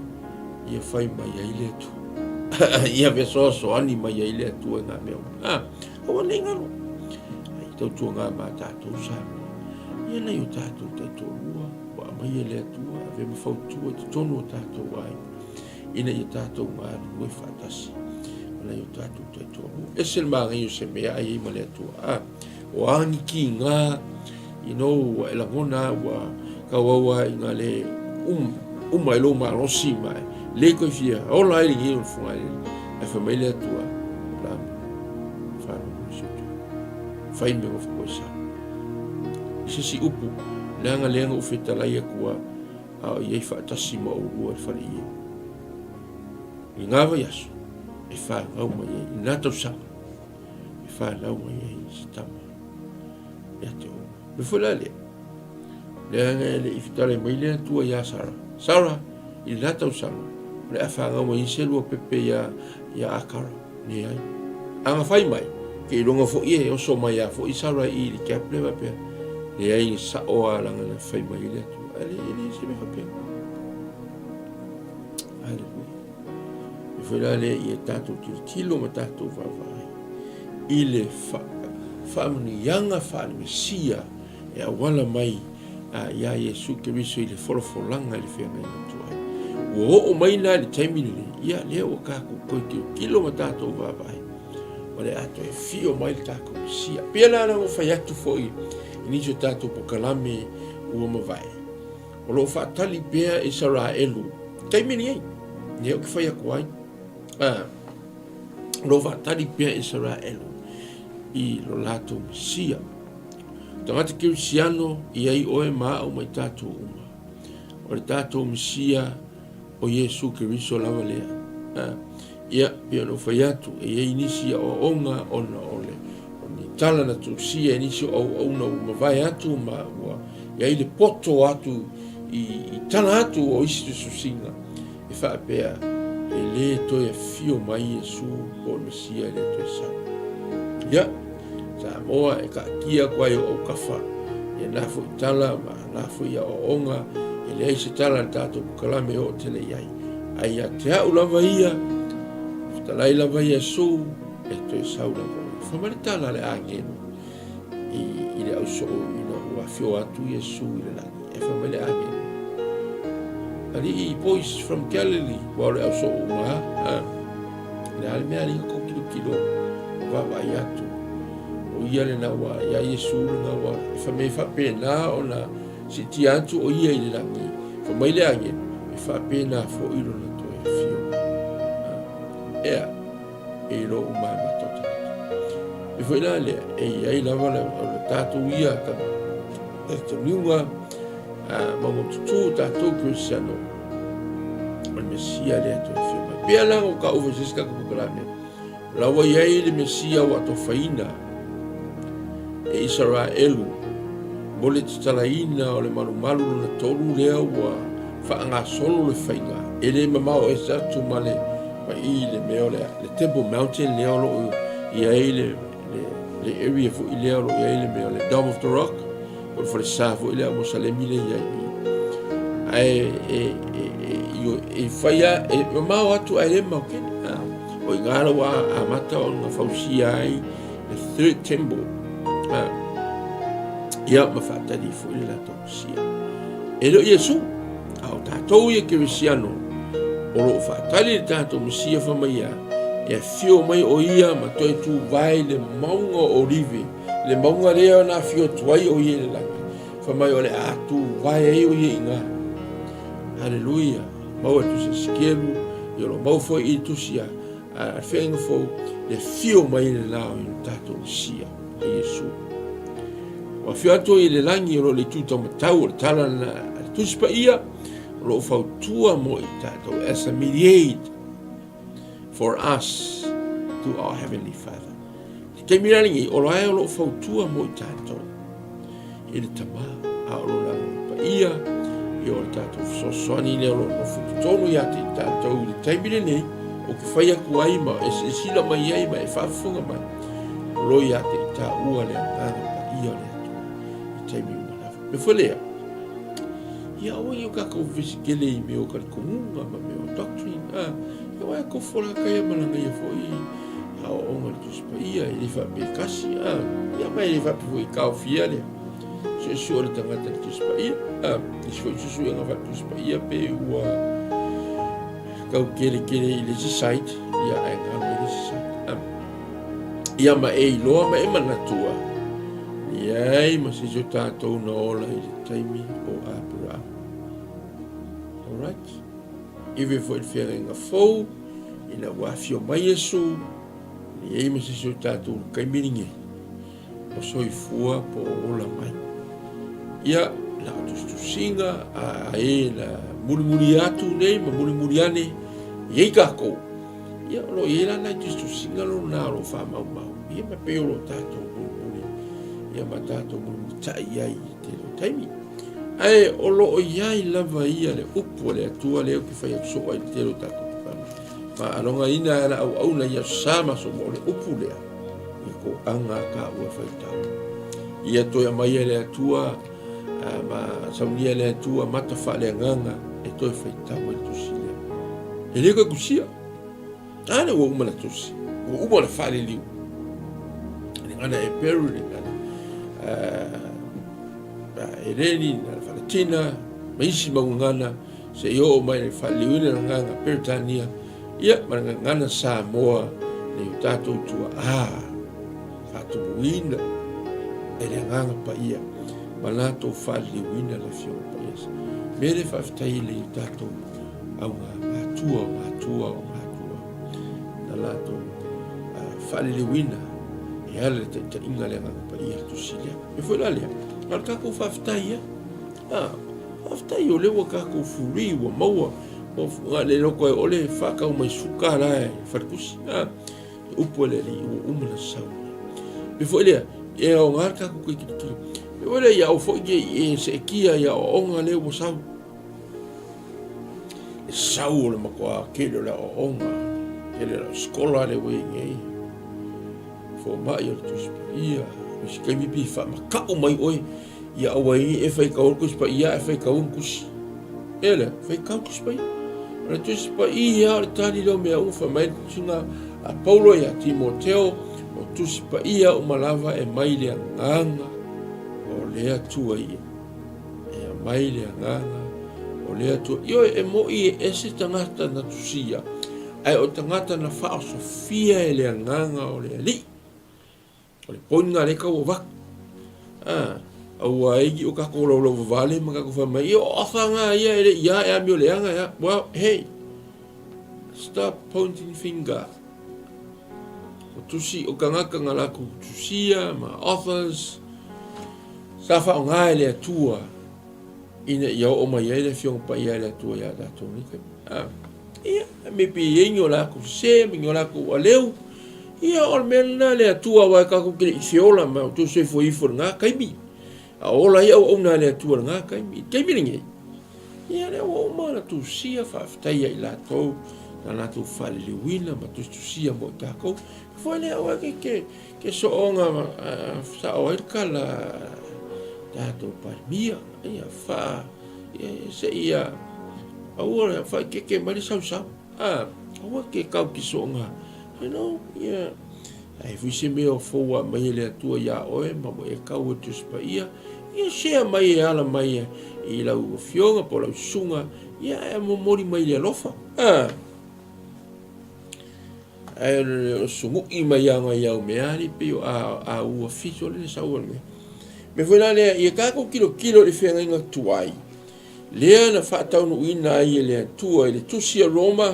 ia fai mai ai le Atua. Ia fesoasoani mai ai le Atua i ngā mea uma. A, aua nei galo. Ai tautuaga ma tatou Samoa. Ia nai o tatou taitoalua, ua aumaia le Atua, avea ma fautua i totonu o tatou aiga, ina ia tatou galulue faatasi ma nai o tatou taitoalua. Ese le manaia o se mea ai ai ma le Atua. A, o a ni kiga, you know, ua e lagona ua tauau a ina le um, uma i lou malosi ma e le koe fia ola ai lenei o le Fugailele. Ae fai mai le Atua, Aperame, faalogo i si utu. Fai mea ua koe sa. I se isi upu, leaga lea na ou fetalai atu a, a o i ai faatasi ma oulua i le fale ie. I ngā vaiaso, e whanau mai ai, i nā tausaga, e whanau mai ai se tama ia te oulua. Me foi la lea, leaga e le i fetalai mai le Atua iā Sara. Sara, i lena tausaga, o le a fanau mai ai se lua pepe iā, iā Akara. Leai. A na fai mai, ke iloga foi e oso mai a foi Sara i le gap lea faapea. Leai, sa'o a leaga na fai mai ai le Atua. Ae le, e leai se mea faapena. Haleluia. E foi la lea ia tatou tilotilo ma tatou vaavaai i le faamanuiaga faale-Mesia e auala mai iā Iesu Keriso i le folafolaga i le feagaiga tuai. Ua oo mai la i le taimi lenei, ia lea ua tatou toe tilotilo ma tatou vaavaai, o le a toe afio mai le tatou Mesia. Pei la ona ou fai atu foi i nisi o tatou pokalame ua mavae, o lo o faatali pea Isaraelu, taimi lenei, lea ou te fai atu ai, o lo o faatali pea Isaraelu i lo latou Mesia. Tagata Kerisiano, i ai oe ma au ma i tatou uma. O le tatou Mesia, o Iesu Keriso lava lea. Ia, pei ona ou fai atu, e i ai nisi aoaoga ona o le o ni tala na tusia e nisi o auauna ua mavae atu ma ua i ai le poto atu i, i tala atu o isi tusitusiga e faapea e lē toe afio mai Iesu po o le Mesia e lē toe sau. Ia, Samoa e kaatia atu ai o autafa ia na foi tala ma na foi aoaoga e leai se tala a le tatou pokalame e oo tele i ai. Ae ia te au lava ia, fetalai lava Iesu e toe sau lava o ia. Fai mai le tala a le agelu i, i le ausoo ina ua afio atu Iesu i le lagi. E fai mai le agelu, Alii, boys from Galilee, ua o le ausoo uma ha. O le a le mea alii kou kilokilo, ma vaavaai atu. O ia lena ua, ia Iesu lena ua, e fai mai e faapena ona siitia atu o ia i le lagi. Fai mai le agelu, e faapena foi lona toe afio mai. Ea. E iloa uma e matou tagata. E foi la lea, e i ai lava le, o le tatou ia talitonuga maumaututu tatou Kerisiano, o le Mesia lea toe afio mai. Pea la o ka ufa se isi tatou pokalame, o la ua i ai le Mesia ua atofaina e Isaraelu mo le tatalaina o le malumalu lona tolu lea ua faagasolo le faiga e le mamao ese atu ma le ma i le mea o le, le Temple Mountain lea o lo o i ai le, le, le area foi lea o lo o i ai le mea o le Dome of the Rock, o le falesa foi lea o Salemi lea i ai i. Ae e, e, e, e fai a, e mamao atu ae le mamao tele. O i ngā la ua amata ona fausia ai le third temple. Ia ma faatali foi le latou Mesia. E le o Iesu, a o tatou ia Kerisiano, o lo o faatali le tatou Mesia fai mai ia, e afio mai o ia ma toe tuvae le mauga o Olive, le mauga lea na afio atu ai o ia i le lagi, fai mai o le a tuvae ai o ia i ina. Haleluia! Maua e tusi a Sikelu, ia o lo o mau foi i tusi a A feainga fou, le afio mai le la o le tatou Mesia, o Iesu. Ua afio atu i le lagi o lo o le itu taumatau o le tala lena a le Tusi Paia, o lo o fautua mo i tatou as a mediator for us to our heavenly Father. Le taimi la lenei, o lae o lo o fautua mo i tatou i le Tama, a o lona Agaga Paia, ia o le tatou fesoasoani lea o lo o nofo i totonu ia te i tatou i le taimi lenei, ou te fai atu ai ma e silasila mai ai ma e faafofoga mai, o lo o ia te i taua le Agaga Paia o le Atua i taimi uma lava. Mea foi lea, ia aua ne i o tatou vevesi tele i mea o talitonuga ma mea o doctrine, a, ia aua e tofo la taia ma lana ia foi aoaoga i le Tusi Paia, e le faapea e tasi, a, ia ma e le faapea foi e taofia le suesue o le tagata i le Tusi Paia, a, nisi foi suesuega faale-Tusi Paia pe ua tau keletele i le isi side, ia ae galo i le isi side, a. Ia ma e iloa ma e manatua, leai ma se isi o tatou na ola i le taimi o Aperahama. Alright? Eve foi i le feagaiga fou, ina ua afio mai Iesu, leai ma se isi o tatou i le taimi lenei, o soifua po o ola mai. Ia, na o tusitusiga a e na mulimuli atu nei ma mulimuli ane, e i ai tatou, Ia, o lo o i ai la nai tusitusiga lona o lo o faamaumau, ia ma pei o lo tatou mulimuli, ia ma tatou mulimulitai i ai i le tele o taimi. Ae o lo o i ai lava ia le upu a le Atua lea ou te fai atu soo ai i le tele o tatou pagana. Ma alogaina ai la auauna i aso sa ma aso uma, o le upu lea, ia toaga a taua e faitau. Ia toe aumai e le Atua, ma saunia e le Atua mata faaleagaga e toe faitau ai le tusi lea. E le toe tusia. A lea ua uma na tusi, ua uma na faaliliu. Le gagana Heperu, le gagana Heleni, le gagana Falatina, ma isi mau gagana seia oo mai i le faaliliuina o le gagana Peretania, ia ma le gagana Samoa nei o tatou tuaa faatumuina e le Agaga Paia ma latou faaliliuina le Afioga Paia. Mea lea faafetai i le tatou auga matua o matua o matua na latou faaliliuina e ala i le taitaiga a le Agaga Paia le tusi lea. E foi la lea, na o le tatou faafetai ia. Ah, faafetai o lea ua tatou free ua maua ua le loto ai ole faatau mai suka la e faletusi. Ah, upu a le Alii ua uma na sau. E foi lea, e aoga le tatou toe tilotilo. E foi lea, ia aua foi ne i e seetia i aoaoga lea ua sau. Le sau o le matua tele o le aoaoga, tele o le sikola lea ua i ai nei. Fomai o le Tusi Paia, o se taimi pei faamata'u mai oe, ia aua ai ne i e faitau le Tusi Paia ae faitau ni tusi. E lea, faitau le Tusi Paia. O le Tusi Paia o le tali lea o mea uma, fai mai le tusiga a Paulo ia Timoteo, o Tusi Paia uma lava e mai le agaga o le Atua ia. E aumai le agaga o le Atua. Ioe, e mo'i e ese tagata na tusia, ae o tagata na faaosofia e le agaga o le Alii. O le poina lea e tau avatu. A, aua ai o tatou laulau vavale ma tatou fai mai, o afa ia e le i a e amio leaga e a. Well, hey, stop pointing finger. O tusi, o tagata na latou tusia ma authors, sa faaaoga e le Atua ina ia oo mai ai le Afioga Paia a le Atua ia tatou nei taimi. A, ia, maybe e i ai ni o latou sese ma ni o latou aleu, ia, o le mea lena le Atua aua e tatou te le i feola ma outou soifua ifo i lena taimi. A ola ai auauna a le Atua i lena taimi. I le taimi lenei, ia, lea ua uma ona tusia, faafetai ia i latou na latou faaliliuina ma tusitusia mo i tatou. Foi lea aua ke, ke, Ke sooga sao ai le tala tatou Palemia, ia fa ia se ia aua faaikeke mai le sausau, a aua ke kau ki sooga, you know, ia ai foi se mea o fou a mai e le Atua iā oe ma ua e kau e Tusi Paia, ia share mai e ala mai i lau afioga po o lau susuga, ia ae momoli mai le alofa, a. Ae o le sumu'i mai lava i au mea alii pei o a ua fiso le sau o le mea. Mea foi la lea, ia tatou tilotilo i le feagaiga tuai, lea na faataunuuina ai e le Atua i le tusi a Roma,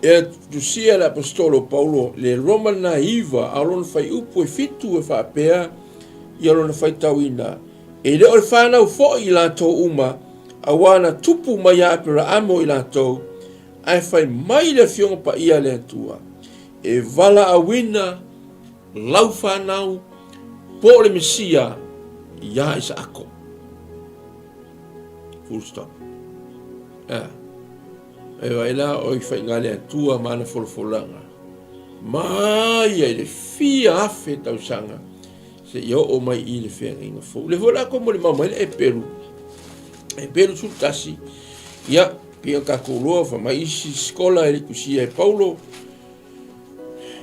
e tusia le Aposetolo o Paulo, le Roma lena 9, a o lona fuaiupu e 7 e faapea ia lona faitauina, E le o le fanau foi i latou uma, auā na tupu mai ia Aperaamo i latou, Ae fai mai le Afioga Paia a le Atua, E valaauina lau fanau po o le Mesia iā Isaako. Full stop. Ah. E vai la o i whainga le Atua ma ana folafolaga. Mai ia i le fia afe tausaga seia oo mai i le feagaiga fou. O lea foi la kou molimau mai le Eperu, Eperu 11, ia, pei ona tatou iloa fai mai isi sikola e le i tusia e Paulo,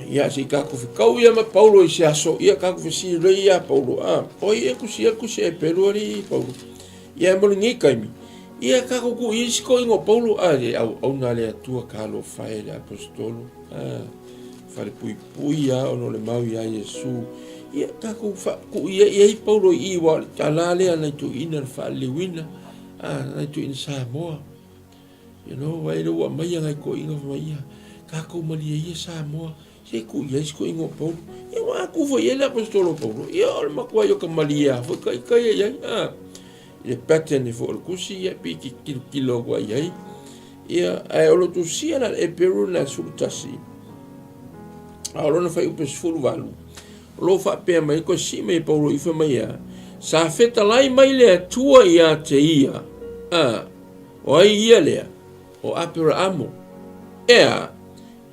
ia se i tatou fetau ia ma Paulo i se aso, ia tatou fesili loa ia Paulo, a, o ai e tusia le tusi a Eperu alii Paulo? Ia mo lenei taimi, ia tatou tuu i isi toeaiina o Paulo, a, le auauna a le Atua talofa e le Aposetolo, a, falepuipui lava ona o le mau iā Iesu. Ia tatou tuu ia i ai Paulo i i, aua o le tala lea nai toeaiina na faaliliuina, a, nai toeaiina Samoa. You know, vaai lea ua aumaia nai toeaiina fai mai, ia, tatou malie ia Samoa, Se tuu i ai si toeaina o Paulo. Ia ua a tuu foi i ai le Aposetolo o Paulo. Ia o le matuai o ka malie lava foi ka ia i ai. A, i le pattern foi o le tusi, ia pei e tilotilo atu ai i ai. Ia, ae o lo tusia la le Eperu lena 11, a o lona fuaiupu 18, o lo o faapea mai, toe sii mai e Paulo i fai mai a, sa fetalai mai le Atua ia te ia, a, o ai ia lea? O Aperaamo. Ea,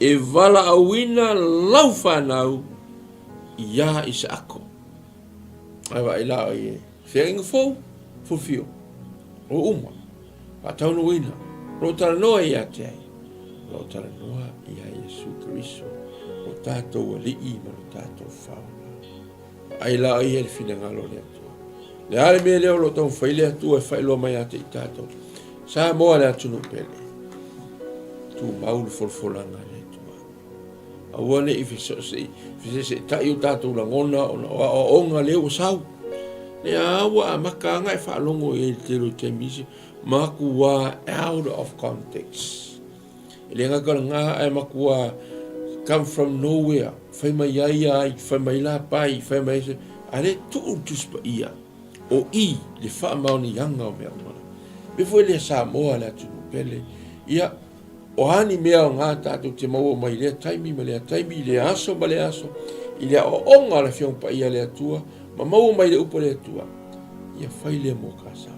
E valaauina lau fanau iā Isaako. Ae vaai la oi e feagaiga fou, fulfil, o uma, faataunuuina, o lo o talanoa ia te ai, o lo o talanoa ia Iesu Keriso, o tatou Alii ma lo tatou Faaola. Vaai la oi e le finagalo o le Atua. Le a le mea lea o lo o taumafai le Atua e faailoa mai ia te i tatou. Samoa le atunuu pele. Tumau le folafolaga a le Atua. Aua ne i feseeseetai o tatou lagona ona o aoaoga lea ua sau. Lea ua amata aga e faalogo i ai i le tele o taimi isi, matua out of context. E le gata o lena ae matua come from nowhere, fai mai ai ai, fai mai la pai, fai mai ai, a lea tuu le Tusi Paia. O i le faamaoniaga o mea uma. Mea foi lea Samoa le atunuu pele. Ia, o a ni mea aoga tatou te maua mai lea taimi ma lea taimi, i lea aso ma lea aso, i le aoaoga a le Afioga Paia a le Atua, ma maua mai le upu a le Atua, ia fai lea mo Kasao.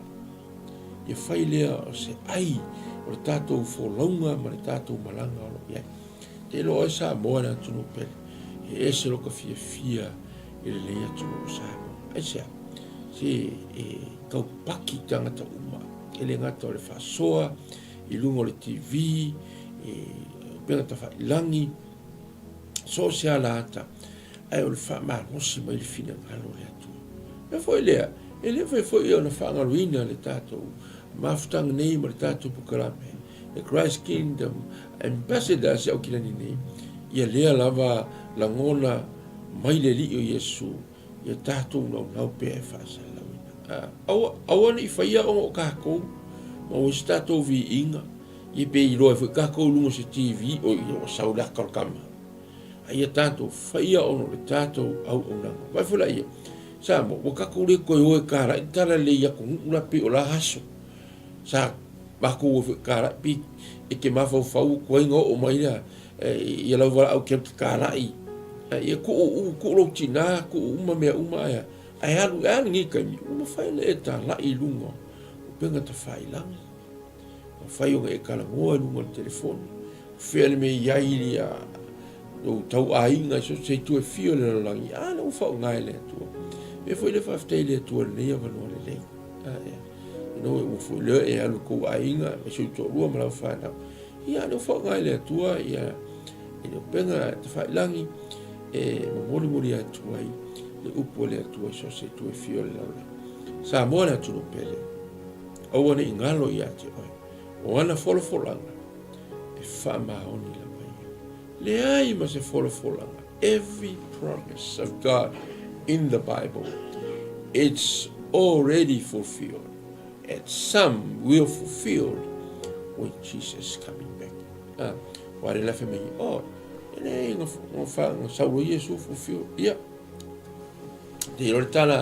Ia fai lea o se ai o le tatou folauga ma le tatou malaga o lo o i ai. Te iloa oe Samoa le atunuu pele, e ese loka fiafia i lenei atunuu o Samoa. Aisea? Se e taupaki tagata uma, e le gata o le faasoa i luga o le TV, e upega tafailangi, so o se ala ata, ae o le faamalosi mai le finagalo o le Atua. Mea foi lea, e le mafai foi ona faagaloina le tatou mafutaga nei ma le tatou polokalame, The Christ Kingdom Ambassadors i Aukilani nei, ia lea lava lagona mai le Alii o Iesu, ia tatou naunau pea e faasalalauina. Aua, aua ne i faia ona o tatou, maua ai se tatou viiga, ia pe iloa ai foi tatou i luga o se TV, oi, ia ua sau le ata o le tama. A ia tatou faia ona o le tatou auaunaga. Vaai foi laia, Samoa, ua tatou le toe o e talai le talalelei atunuu la pei o la aso. Sa matou o foi e talai, pei e te mafaufau atu ai na oo mai lea, ia lau valaau te alu te talai. Ia tuu, tuu lou tina, tuu uma mea uma ae, ae alu, e a lenei taimi, ua mafai ona e talai i luga o upega tafailagi. Mafai ona e talanoa i luga o le telefoni. O fea le mea i ai ia lou tauaiga i so o se itu e fia o le lalolagi, a lea ua faaaoga e le Atua. Mea foi lea faafetai i le Atua i lenei avanoa lelei. A, ea. You know, ua foi lea e alu kou aiga, ma si ou toalua ma lau fanau. Ia, a lea ua faaaoga e le Atua, ia, i le upega tafailagi, e molimoli atu ai le upu a le Atua i so o se itu e fia o le lalolagi. Samoa le atunuu pele. Aua ne i galo ia te oe, o ana folafolaga e faamaoni lava ia. Leai ma se folafolaga. Every promise of God in the Bible, it's already fulfilled. And some will fulfilled when Jesus coming back. Ah, wa le lafe mai, oh, e leai nga nga sau loa Iesu fulfill. Ia, Te iloa le tala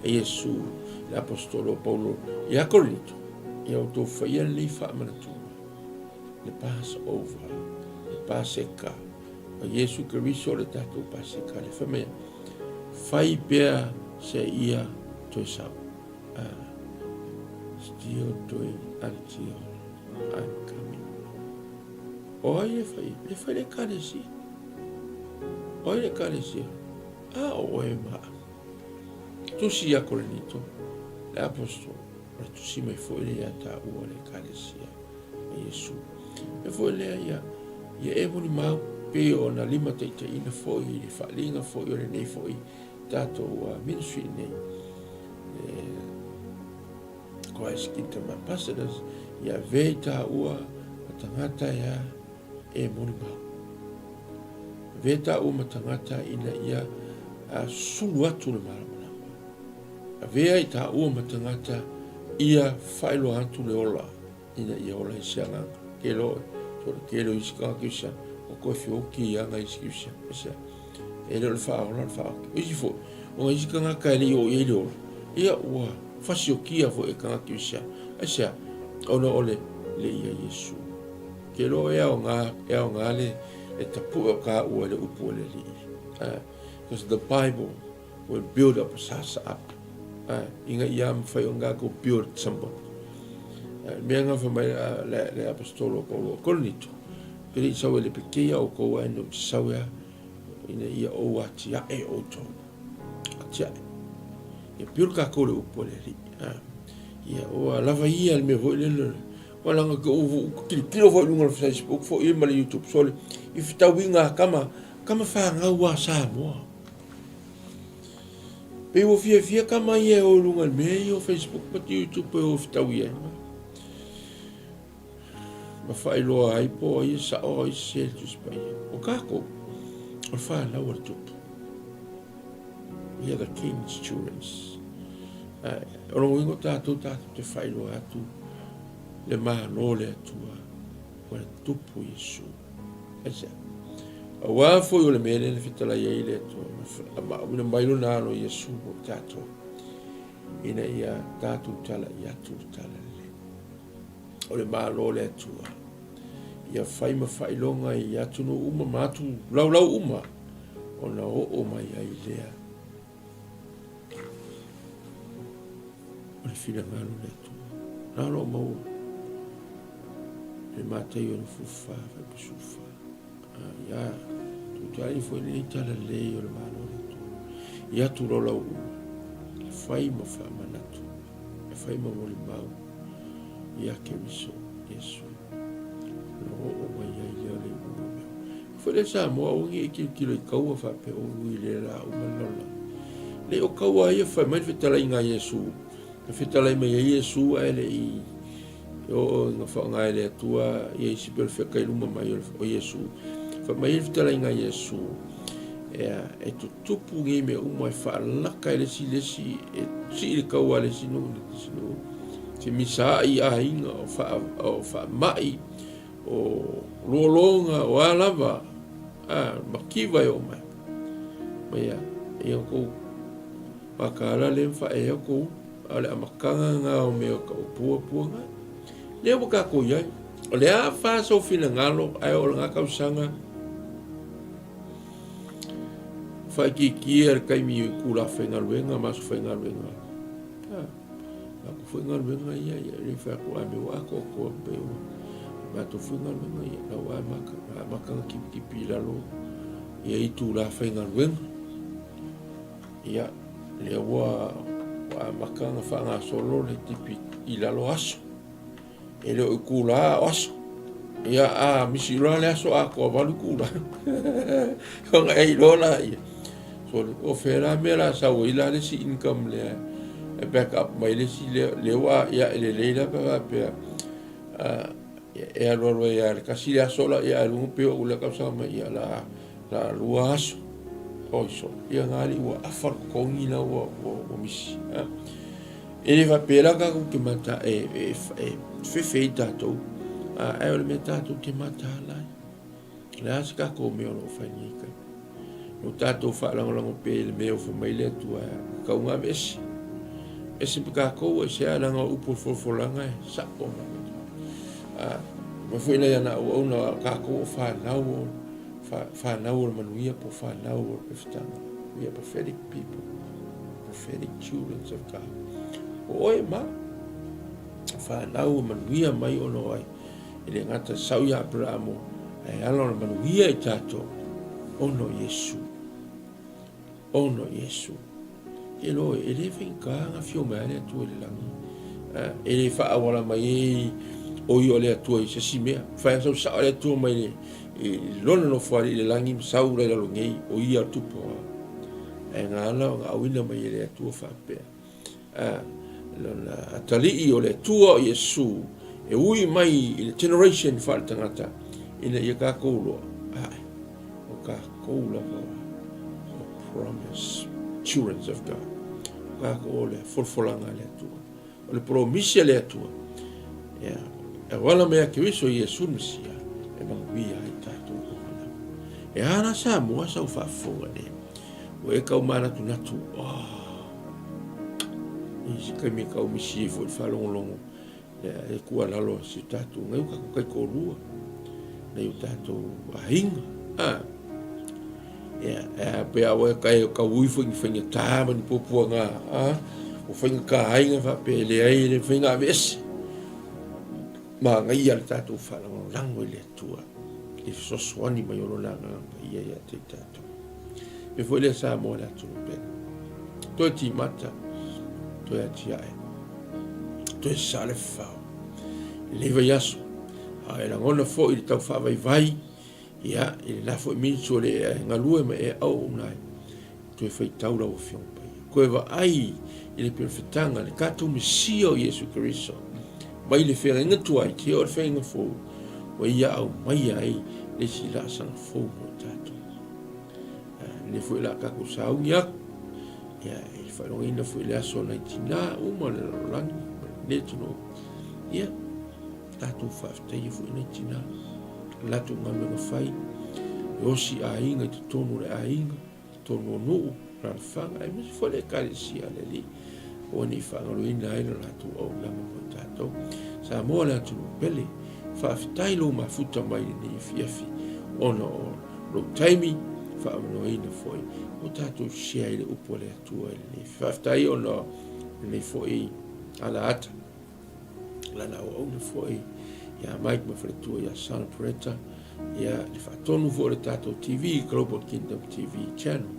a Iesu le Aposetolo o Paulo ia Korinito, ia outou faia lenei faamanatuga, le Passover, le Paseka, O Iesu Keriso le tatou Paseka le fai mai, fai pea se ia toe sau. Still doing until I'm coming. O ai e fai? E fai le ekalesia. O ai le ekalesia? A o oe ma au. Tusi ia Korinito, le apostolo, o le tusi mai foi lea ia taua le ekalesia a Iesu. E foi lea ia, ia e molimau, pei ona limataitaiina foi i le faaaliga foi o lenei foi tatou ministry nei. E, Christ Kingdom Ambassadors, ia avea i taua ma tagata ea e molimau. Avea taua ma tagata ina ia sulu atu le malamalama. Avea i taua ma tagata ia faailoa atu le ola ina ia ola ai se agaga. Ke lo, so le ke lo isi ka kiusa, o koe fioki i aga isi kiusa. Ese, e le o le whaola, le whaoki. O isi fo, o nga isi kangaka e le i o i le ola. Ia ua fasiokia foi e kanga kiusa. Aisea, ona o le le ia Iesu. Ke lo e aoga, e aoga le, le tapu'e o kāua i le upu a le Alii. Because the Bible will build up sasa up. Ina ia mawhai o ngā ko build somebody. Mea ngā whamai le, le apostolo o Paulo o Korinito. Pere i sau e le pekeia o kou ai no te sau ea ina ia ou ati ae o tō. Ati ae. Ia build kākou le upu a le Alii. Ia ua lava ia le mea foi lele Ua langa ke ou tilotilo foi i luga o le Facebook foi ma le YouTube sole i fetauiga a kama, kama fanau a Samoa. Pei ua fiafia kama ia e o i luga i le mea ia o Facebook ma te YouTube e o fetaui ai ma. Ma faailoa ai po o ai e sao ai sese le Tusi Paia. O kākou, o le fanau a le Tupu. We are the king's children. O lona uiga o tātou, tātou te whailoa atu le Malo o le Atua, ua le Tupu Iesu. Aisea? Auā foi o le mea lea na fetalai ai le Atua, ma auina mai lona alo Iesu mo tātou, ina ia tātou talai atu le talalelei. O le Malo o le Atua, ia fai ma faailoga i atunuu uma ma atu laulau uma, ona oo mai ai lea o le finagalo o le Atua. Na o lo o maua le Mataio 24, 44. Ia, tuutai foi lenei talalelei o le Malo o le Atua. I atu laulau uma, e fai ma faamanatu, e fai ma molimau ia Keriso, Iesu. Ona oo mai ai lea o le iuga o mea. Foi le Samoa, aua ne i tilotilo i kaua faapea o ui le la uma le lalolagi. Nei o kaua ia fai mai le fetalaiga a Iesu. Na fetalai mai ai Iesu ae le i oo ina faaaoga e le Atua ia isi perofeta i luma mai o Iesu. Fai mai ai le fetalaiga a Iesu, ea, e tutupu nei mea uma e faalaka e le isi le isi, e sii le kaua a le isi nuu i le isi nuu, femisaai aiga, o faa, o faamai, o lologa, o a lava, a, makiva e oo mai. Mai a, ia kou makaala le whaea kou, a o le amataga na o mea o ka puapuaga. Lea ua kākou i ai. O le a fa sou finagalo ae o lena tausaga faaitiitia le taimi i itula faigaluega ma aso faigaluega. Ah, matou foi galuega ia, ia le fai atu a mea ua atoatoa pei ua matou foi galuega ia, la ua amata, amata na tipitipi i lalo ia itula faigaluega. Ia, lea ua amata ona faagasolo le tipi i lalo aso. E le o itula a o aso. Ia, a misi loa le aso atoa 8 itula. Ona e iloa laia. So, o fea la mea la sau ai la le isi income lea e back up mai le isi lea, lea ua ia e lelei la pe faapea e alualu ai lava i le tasi le aso la ia luga pei o au lea tausaga mai ia la la lua aso. Oi so, ia ngā alii ua afa le totogi la ua, ua, ua misi. E le faapea la tatou te mata e, e, e fefe ai tatou, ae o le mea tatou te mataala ai. O le a se tatou mea o lo o fai nei taimi? O tatou faalagolago pea i le mea o fai mai le Atua e tatau ona aveese. Ese ma tatou aisea leaga o upu o le folafolaga e sa'o ma. Mai foi nai ana auauna a tatou o fanau o. Whanau o le manuia po whanau o le pefetanga. We are prophetic people. Prophetic children of God. O oe ma, whanau o manuia mai ono ai. E le gata sau ia Aperamo, ae ala o le manuia i tātou, ono Iesu. Ono Iesu. E loe, e le faigata ona afio mai a le Atua i le lagi. E le faaauala mai ai o ia o le Atua i se isi mea. Fai a sau sao le Atua mai le i lona nofoalii i le lagi ma sau la i lalo nei, o ia le Tupu Aoao. Ae na ala ona auina mai e le Atua faapea. Lona atalii o le Atua o Iesu e ui mai i le generation faale-tagata ina ia tatou loa, ae, o tatou lava o promise children of God. O tatou o le folafolaga a le Atua. O le promisi a le Atua. Ia, e auala mai ia Keriso Iesu le Mesia e manuia ai tatou uma lava. E a la Samoa sau faafofoga nei. Ua e kau manatunatu, oh, i se taimi e kau misi ai foi le faalogologo e tuualalo a si o tatou, nai o tatou taitoalua, nai o tatou aiga. Ah, ia, e a pe a ua e kau ui foi ni faigata ma ni puapuaga, ah, o faigata aiga faapea e leai e le mafai ona aveese. Manaia le tatou faalagolago i le Atua i le fesoasoani mai o Lona Agaga Paia ia te i tatou. E foi lea Samoa le atunuu pele. Toe timata, toe atiae, toe sasaa le fafao. I lenei vaiaso, a e lagona foi le tau faavaivai, ia, i lena foi minute ua le e galue ma e auauna ai, toe faitau lau Afioga Paia. Toe vaai i le perofetaga, le tatou Mesia o Iesu Keriso, mai le feagaiga tuai seia oo i le feagaiga fou, ua Ia aumaia ai le isi laasaga fou mo i tatou. Lenei foi la tatou sauni atu, ia, i le faailogaina foi i le aso o nai tinā uma o le lalolagi ma lenei atunuu, ia, tatou faafetaia foi nai tinā, latou galuega fai, e osi aiga i totonu o le aiga, totonu o nuu, alaalafaga, aemaise foi le Ekalesia a le Alii, aua ne i faagaloina ai lo latou auaunaga mo i tatou. Samoa le atunuu pele, faafetai lou mafuta mai i lenei afiafi ona o lou taimi faamanoaina foi ua tatou share i le upu a le Atua i lenei afiafi. Faafetai ona o lenei foi alaata, lana auauna foi ia Mike ma faletua ia Sana Peretta, ia le faatonu foi o le tatou TV, Global Kingdom TV Channel,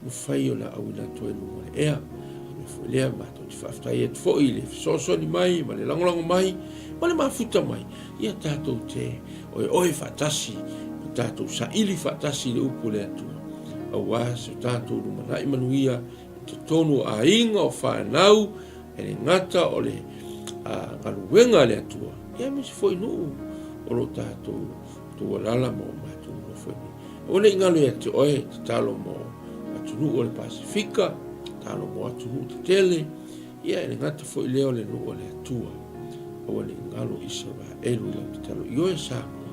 mafai ona auina atu ai luga o le ea. O le foi lea, matou te faafetai atu foi i le fesoasoani mai ma le lagolago mai ma le mafuta mai, ia tatou te oeoe faatasi ma tatou saili faatasi i le upu o le Atua, aua so tatou lumanai manuia i totonu o aiga, o fanau, e le gata o le galuega a le Atua, ia aemaise foi nuu o lo tatou tuualala ma o matou nonofo ai nei. Aua ne i galo ia te oe, tatalo mo atunuu o le Pasifika, tatalo mo atunuu tetele, ia e le gata foi lea o le nuu a le Atua. Aua ne i galo Isaraelu i lau tatalo. Ioe Samoa,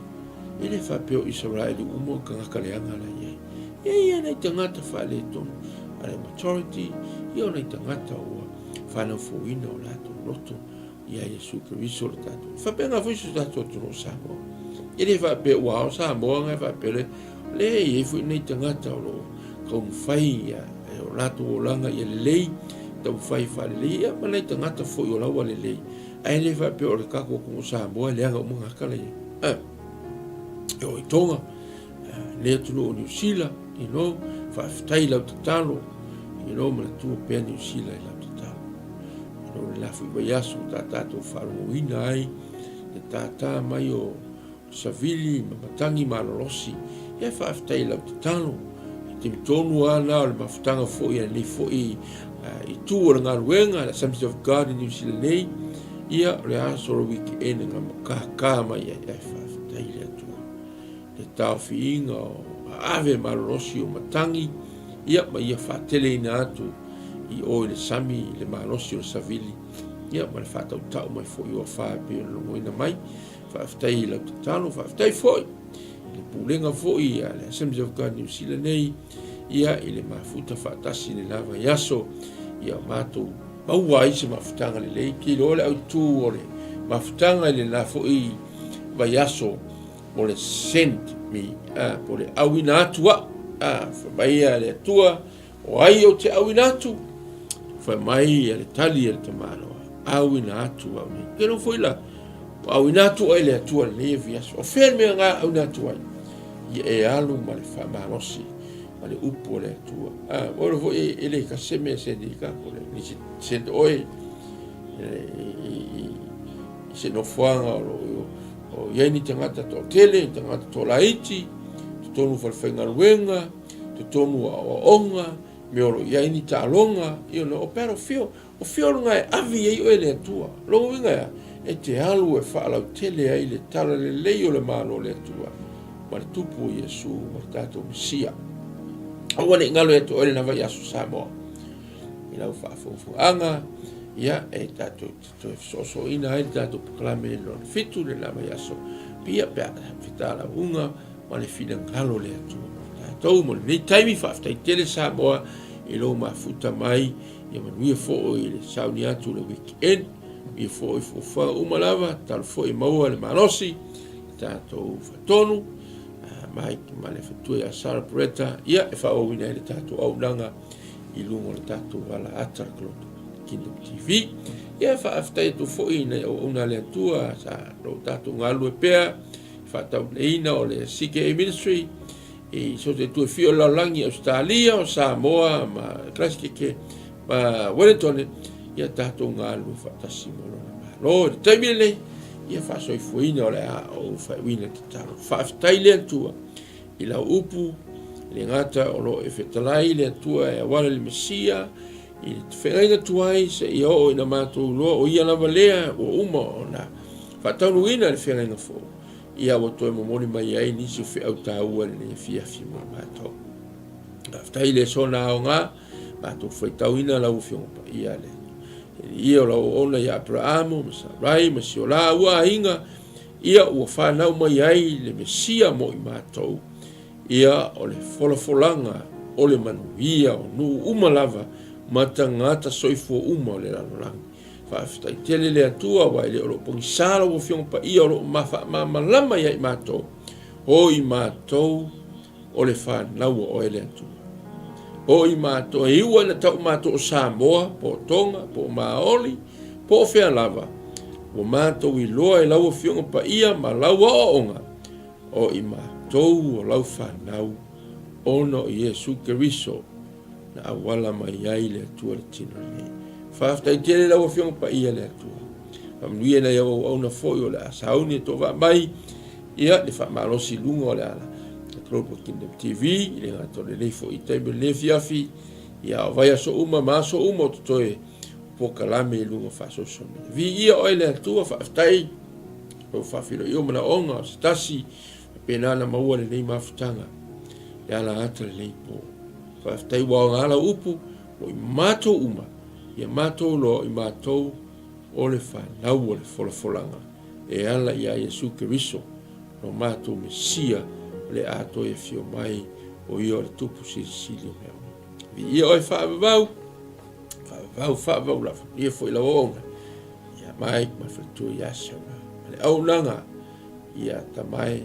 e le faapea o Isaraelu uma o tagata leaga la i ai. E i ai nai tagata faaletonu, a le majority, ia o nai tagata ua whanau fouina o latou loto ia Iesu Keriso le tatou. E faapena foi so tatou atunuu o Samoa. E le faapea ua ao Samoa nga e faapea le, le e i ai foi nai tagata o lo o taumafai ia e o latou olaga ia lelei, taumafai faalelei, ia ma nai tagata foi o la ua lelei. Ae le faapea o le tatou atunuu o Samoa e leaga uma gata la i ai. E oo i Tonga, le atunuu o Niu Sila, you know, faafetai i lau tatalo, you know, manatua pea Niu Sila i lau tatalo. You know, le la foi vaiaso ta tatou faalogoina ai le tātā mai o Savili ma Matangi Malolosi, ia faafetai i lau tatalo. I taimi tonu lava na o le mafutaga foi a lenei foi itu o le galuega, le Assemblies of God i Niu Sila nei, ia o le aso o le weekend na kākā mai ai, ae faafetai i le Atua. Le taofiiga o aave malolosi o matagi, ia ma ia faateleina atu i o i le sami i le malosi o le savili, ia ma le faatautau mai foi o afa e pei ona logoina mai. Faafetai i lau tatalo, faafetai foi i le pulega foi a le Assemblies of God New Zealand nei, ia i le mafuta faatasi i le la vaiaso, ia matou maua ai se mafutaga lelei. Ki loa le autu o le mafutaga i le la foi vaiaso. Mo le send me, a, po le auina atu au. A, fai mai a le Atua, o ai ou te auina atu? Fai mai a le tali a le tamaloa, auina atu au nei. Ke no foi la, ua auina atu oe le Atua lenei afiaso. O fea le mea nga auina atu ai? Ia e alu ma le faamalosi ma le upu o le Atua. A, o le foi e le kasi se mea send i ka ko le nisi send oe i se nofoaga o lo o i ai ni tagata toatele, ni tagata toalaiti, totonu o falefaigaluega, totonu o aoaoga, mea o lo o i ai ni taaloga, you know, o battlefield, o field lena e ave i ai oe e le Atua. Lona uiga e a? E te alu e faalautele ai le talalelei o le Malo o le Atua ma le Tupu o Iesu ma le tatou Mesia. Aua ne i galo ia te oe lena vaiaso Samoa i lau faafogafogaga, ia e tatou te toe fesoasoaina ai le tatou polokalame i lona fitu lena vaiaso pia pe a fetalauga ma le finagalo o le Atua mo tatou mo lenei taimi. Faafetai tele Samoa i lou mafuta mai, ia manuia foi i le sauni atu le weekend, manuia foi fuafuaga uma lava, tatalo foi maua le malosi le tatou faatonu Mike ma le fatua ia Sarah Beretta, ia e faaauauina ai le tatou auaunaga i luga o le tatou ala ata Global Kingdom TV. Ia faafetai atu foi i nai auauna a le Atua sa lo tatou galulue pea faatauleina o le CKA Ministry i so te tue fio lalolagi Australia, o Samoa ma Christchurch ma Wellington, ia tatou galulue faatasi mo lona Malo. I le taimi lenei, ia faasoifuaina o le a ou faaiuina tatalo. Faafetai le Atua i lau upu, e le gata o lo o e fetalai le Atua e auala i le Mesia, i le feagaiga tuai seia oo ina matou iloa o ia lava lea ua uma ona faataunuuina le feagaiga fou, ia ua toe momoli mai ai nisi o feau taua i lenei afiafi mo matou. Faafetai le sona aoga, matou faitauina lau Afioga Paia le ia o lau auauna ia Aperaamu ma Sarai ma si o laua aiga, ia ua fanau mai ai le Mesia mo i matou, ia o le folafolaga o le manuia o nuu uma lava ma tagata soifua uma o le lalolagi. Faafetai tele le Atua aua e le o loo pogisa lau Afioga Paia o loo faamalamalama ia i matou, o i matou o le fanau a oe le Atua. O i matou, e iu ina tau matou o Samoa, po o Tonga, po o Maoli, po o fea lava, ua matou iloa e lau Afioga Paia ma lau aoaoga, o i matou o lau fanau, ona o Iesu Keriso na auala mai ai le Atua le tino lenei. Faafetai tele lau Afioga Paia le Atua. Faamanuia nai au auauna foi o le a sauni e toavaa mai, ia le faamalosi i luga o le ala Global Kingdom TV, i le gata o lenei foi taimi o lenei afiafi, ia o vaiaso uma ma aso uma o totoe polokalame i luga o faa-social media. Viia oe le Atua, faafetai lou faafiloia o manaoga o se tasi, faapena ona maua lenei mafutaga e ala ata lenei po. Faafetai ua aoga lau upu mo i matou uma, ia matou loa i matou o le fanau o le folafolaga e ala iā Iesu Keriso, lo matou Mesia o le a toe afio mai, o ia o le Tupu Silisili o mea uma. Viia oe faavavau, faavavau, faavavau lava, ia foi lau auauna, ia Mike ma le faletua ia Sarah, ma le auaunaga ia Tamae,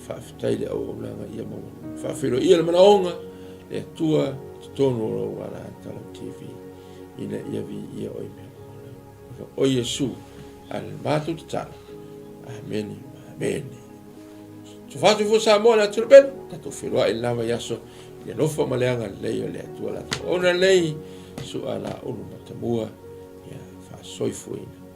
faafetai le auaunaga ia maua. Faafeiloai le manaoga, le Atua, totonu o lou ala ata lau TV, ina ia viia oe mea uma. O Iesu, a le matou tatalo. Amene, amene. Sofa soifua Samoa le atu le pele, tatou feiloai i lena vaiaso i le alofa ma le agalelei o le Atua latou auauna lelei, sua la ulu matamua, ia faasoifuaina.